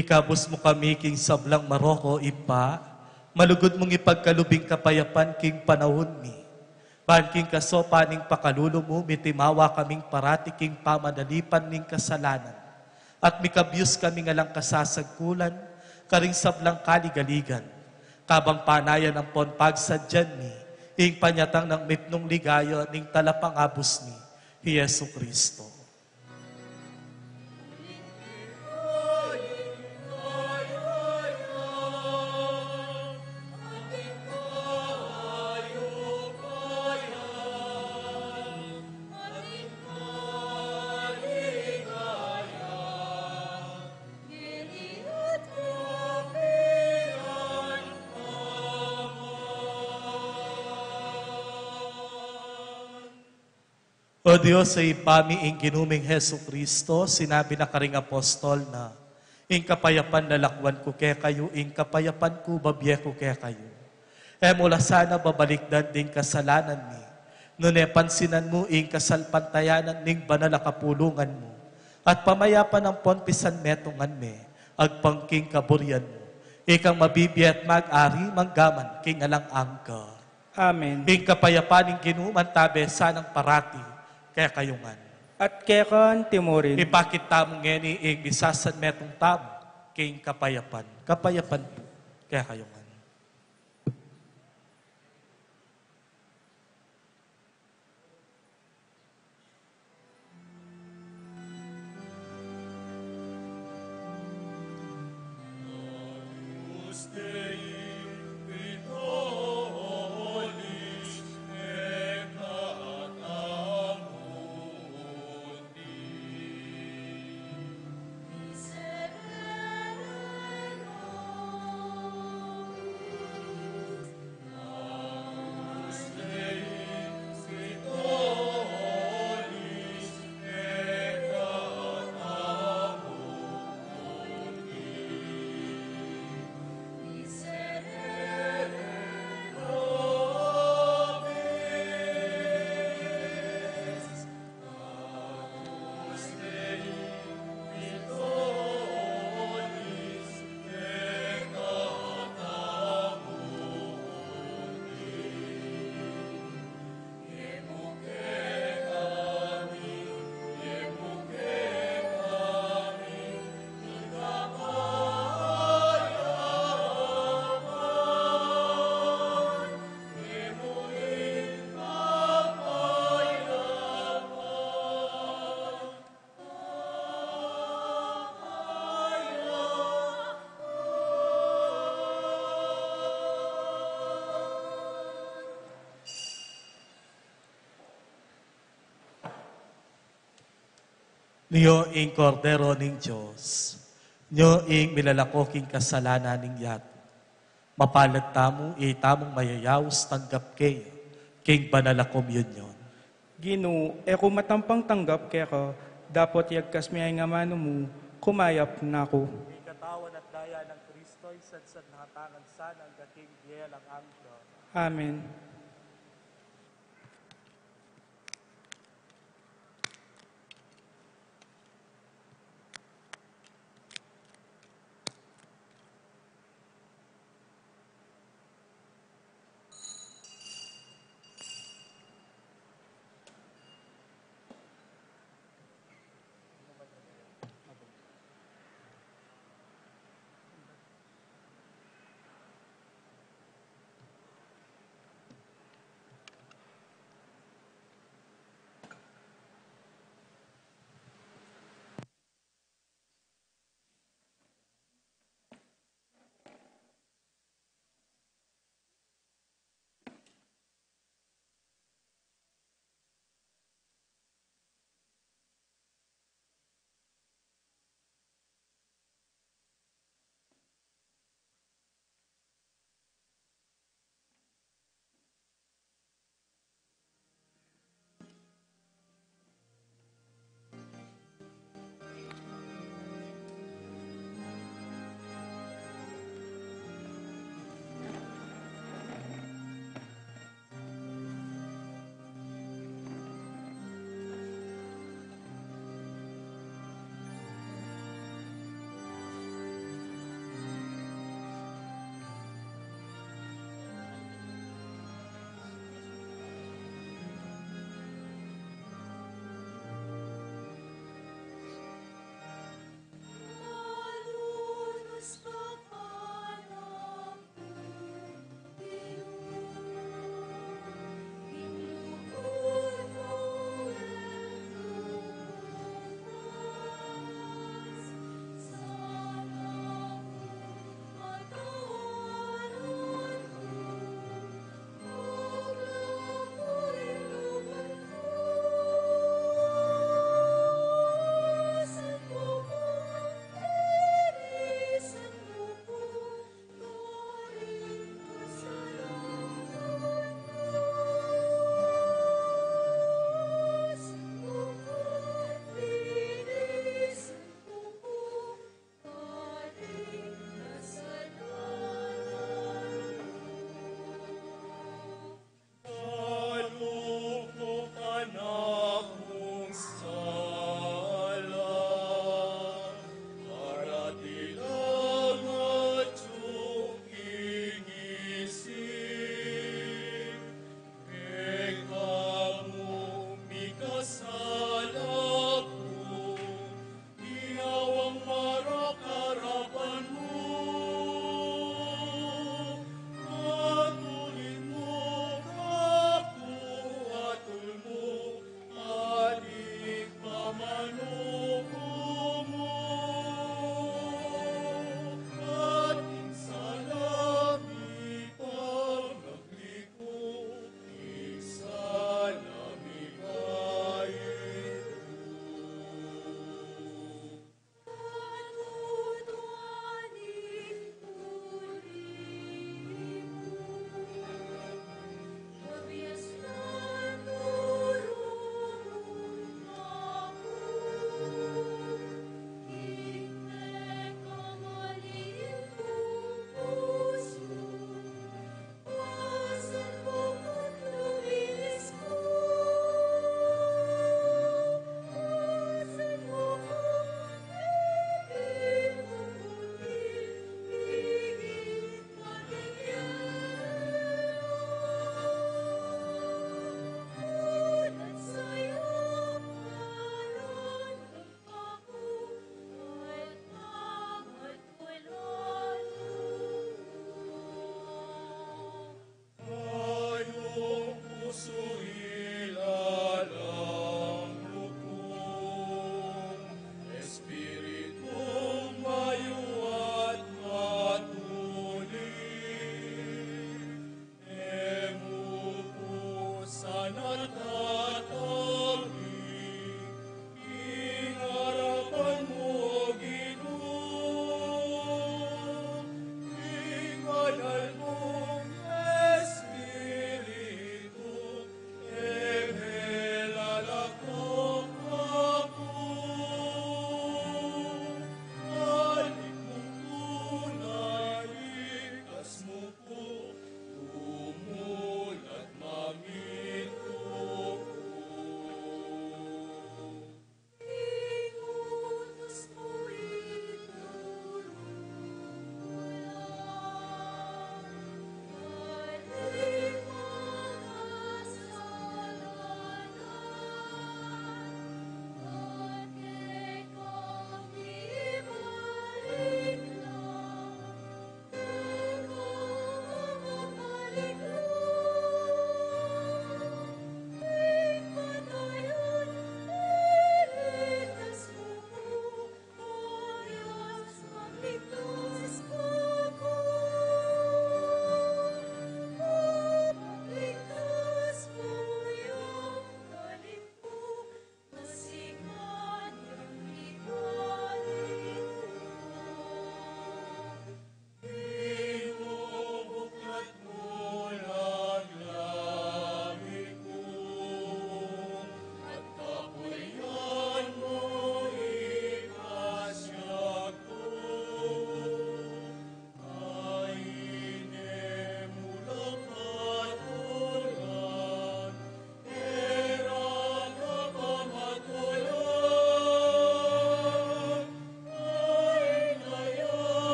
Ikabus mu kami king sablang marok, o Ibpa, malugud mung ipagkalub ing kapayapan king panaun mi. Ban king kasaupan ning pakalulu mu, mitimawa kaming parati king pamanalipan ning kasalanan. At mikabyus kami ngan lang kasasagkulan, karing sablang kaligaligan. Kabang panayan ampon pagsadyan mi, ing panyatang nang mipnung ligaya ning talapangabus mi, hi Jesu Cristo. O Dios, a Ibpa mi, ing Ginu ming Jesucristo, sinabi na karing apostol na, "Ing kapayapan lalakwan ku kekayu, ing kapayapan ku babie ku kekayu." E mu la sana babalikdan ding kasalanan mi, nune pansinan mu ing kasalpantayanan ning banal a kapulungan mu, at pamayapan ampon pisanmetungan me, agpang king kaburian mu, ikang mabibie at mag-ari manggaman king alang angga. Amen. Ing kapayapan ning Ginu mantabe sanang parati kekayu ngan. At keka anti mu rin. Ipakit tamu ngeni ing misasanmetung tamu king kapayapan. Kapayapan pu kekayu ngan. Nyo ing Kordero ning Dios, nyo ing milalako king kasalanan ning yatu. Mapalad tamu, itamung mayayaus tanggap kaya king banal a komunyon. Ginu, e ku matampang tanggap keka, dapot yagkas me ing amanu mu, kumayap na ku. Ing katawan at daya nang Kristo, isadsad na katamu ngan sana angga king bie alang angga. Amen.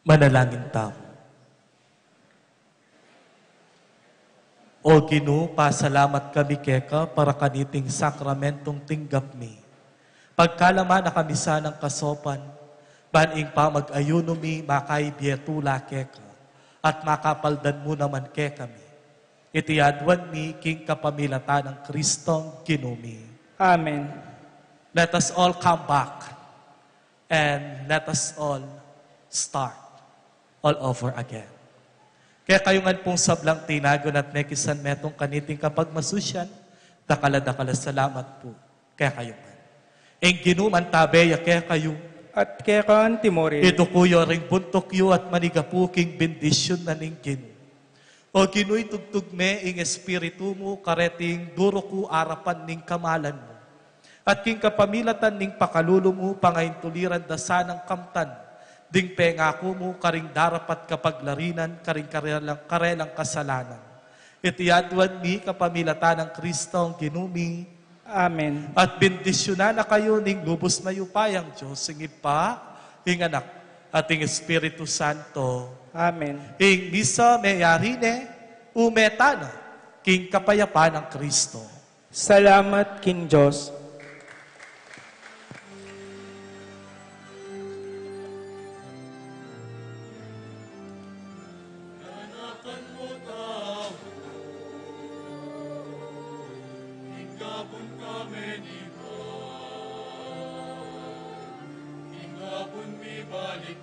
Manalangin tamu. O Ginu, pasalamat kami keka para kaniting sakramentong tinggap mi. Pagkalama na kami sanang kasopan, ban ing pamag-ayunu mi makaibie tula keka, at makapaldan mu naman kekami. Iti aduan mi king kapamilatan nang Kristong Ginu mi. Amen. Let us all come back and let us all start all over again. Kekayu ngan pung sablang tinagun at mekisan metung kaniting kapagmasusian, dakal a dakal a salamat pu kekayu ngan. Ing Ginu mantabe ya kekayu. At keka antimurin. Iduku yu ring buntuk yu at manigapu king bendisyun na ning Ginu. O Ginu, itugtug me ing Espiritu mu kareting duruku arapan ning kamalan mu. At king kapamilatan ning pakalulu mu, pangaintuliran da sanang kamtan ding pengaku mu karing darapat kapaglarinan karing karelang, karelang kasalanan. Iti aduan mi kapamilatan nang Kristong Ginu mi. Amen. At bendisyunan na kayu ning lubus mayupayang Dios, ing Ibpa, ing Anak, at ing Espiritu Santo. Amen. Ing misa meyari ne, ume tana king kapayapan nang Kristo. Salamat king Dios. Ganakan mo tau, tinggapun kami ni Ba, tinggapun mi balik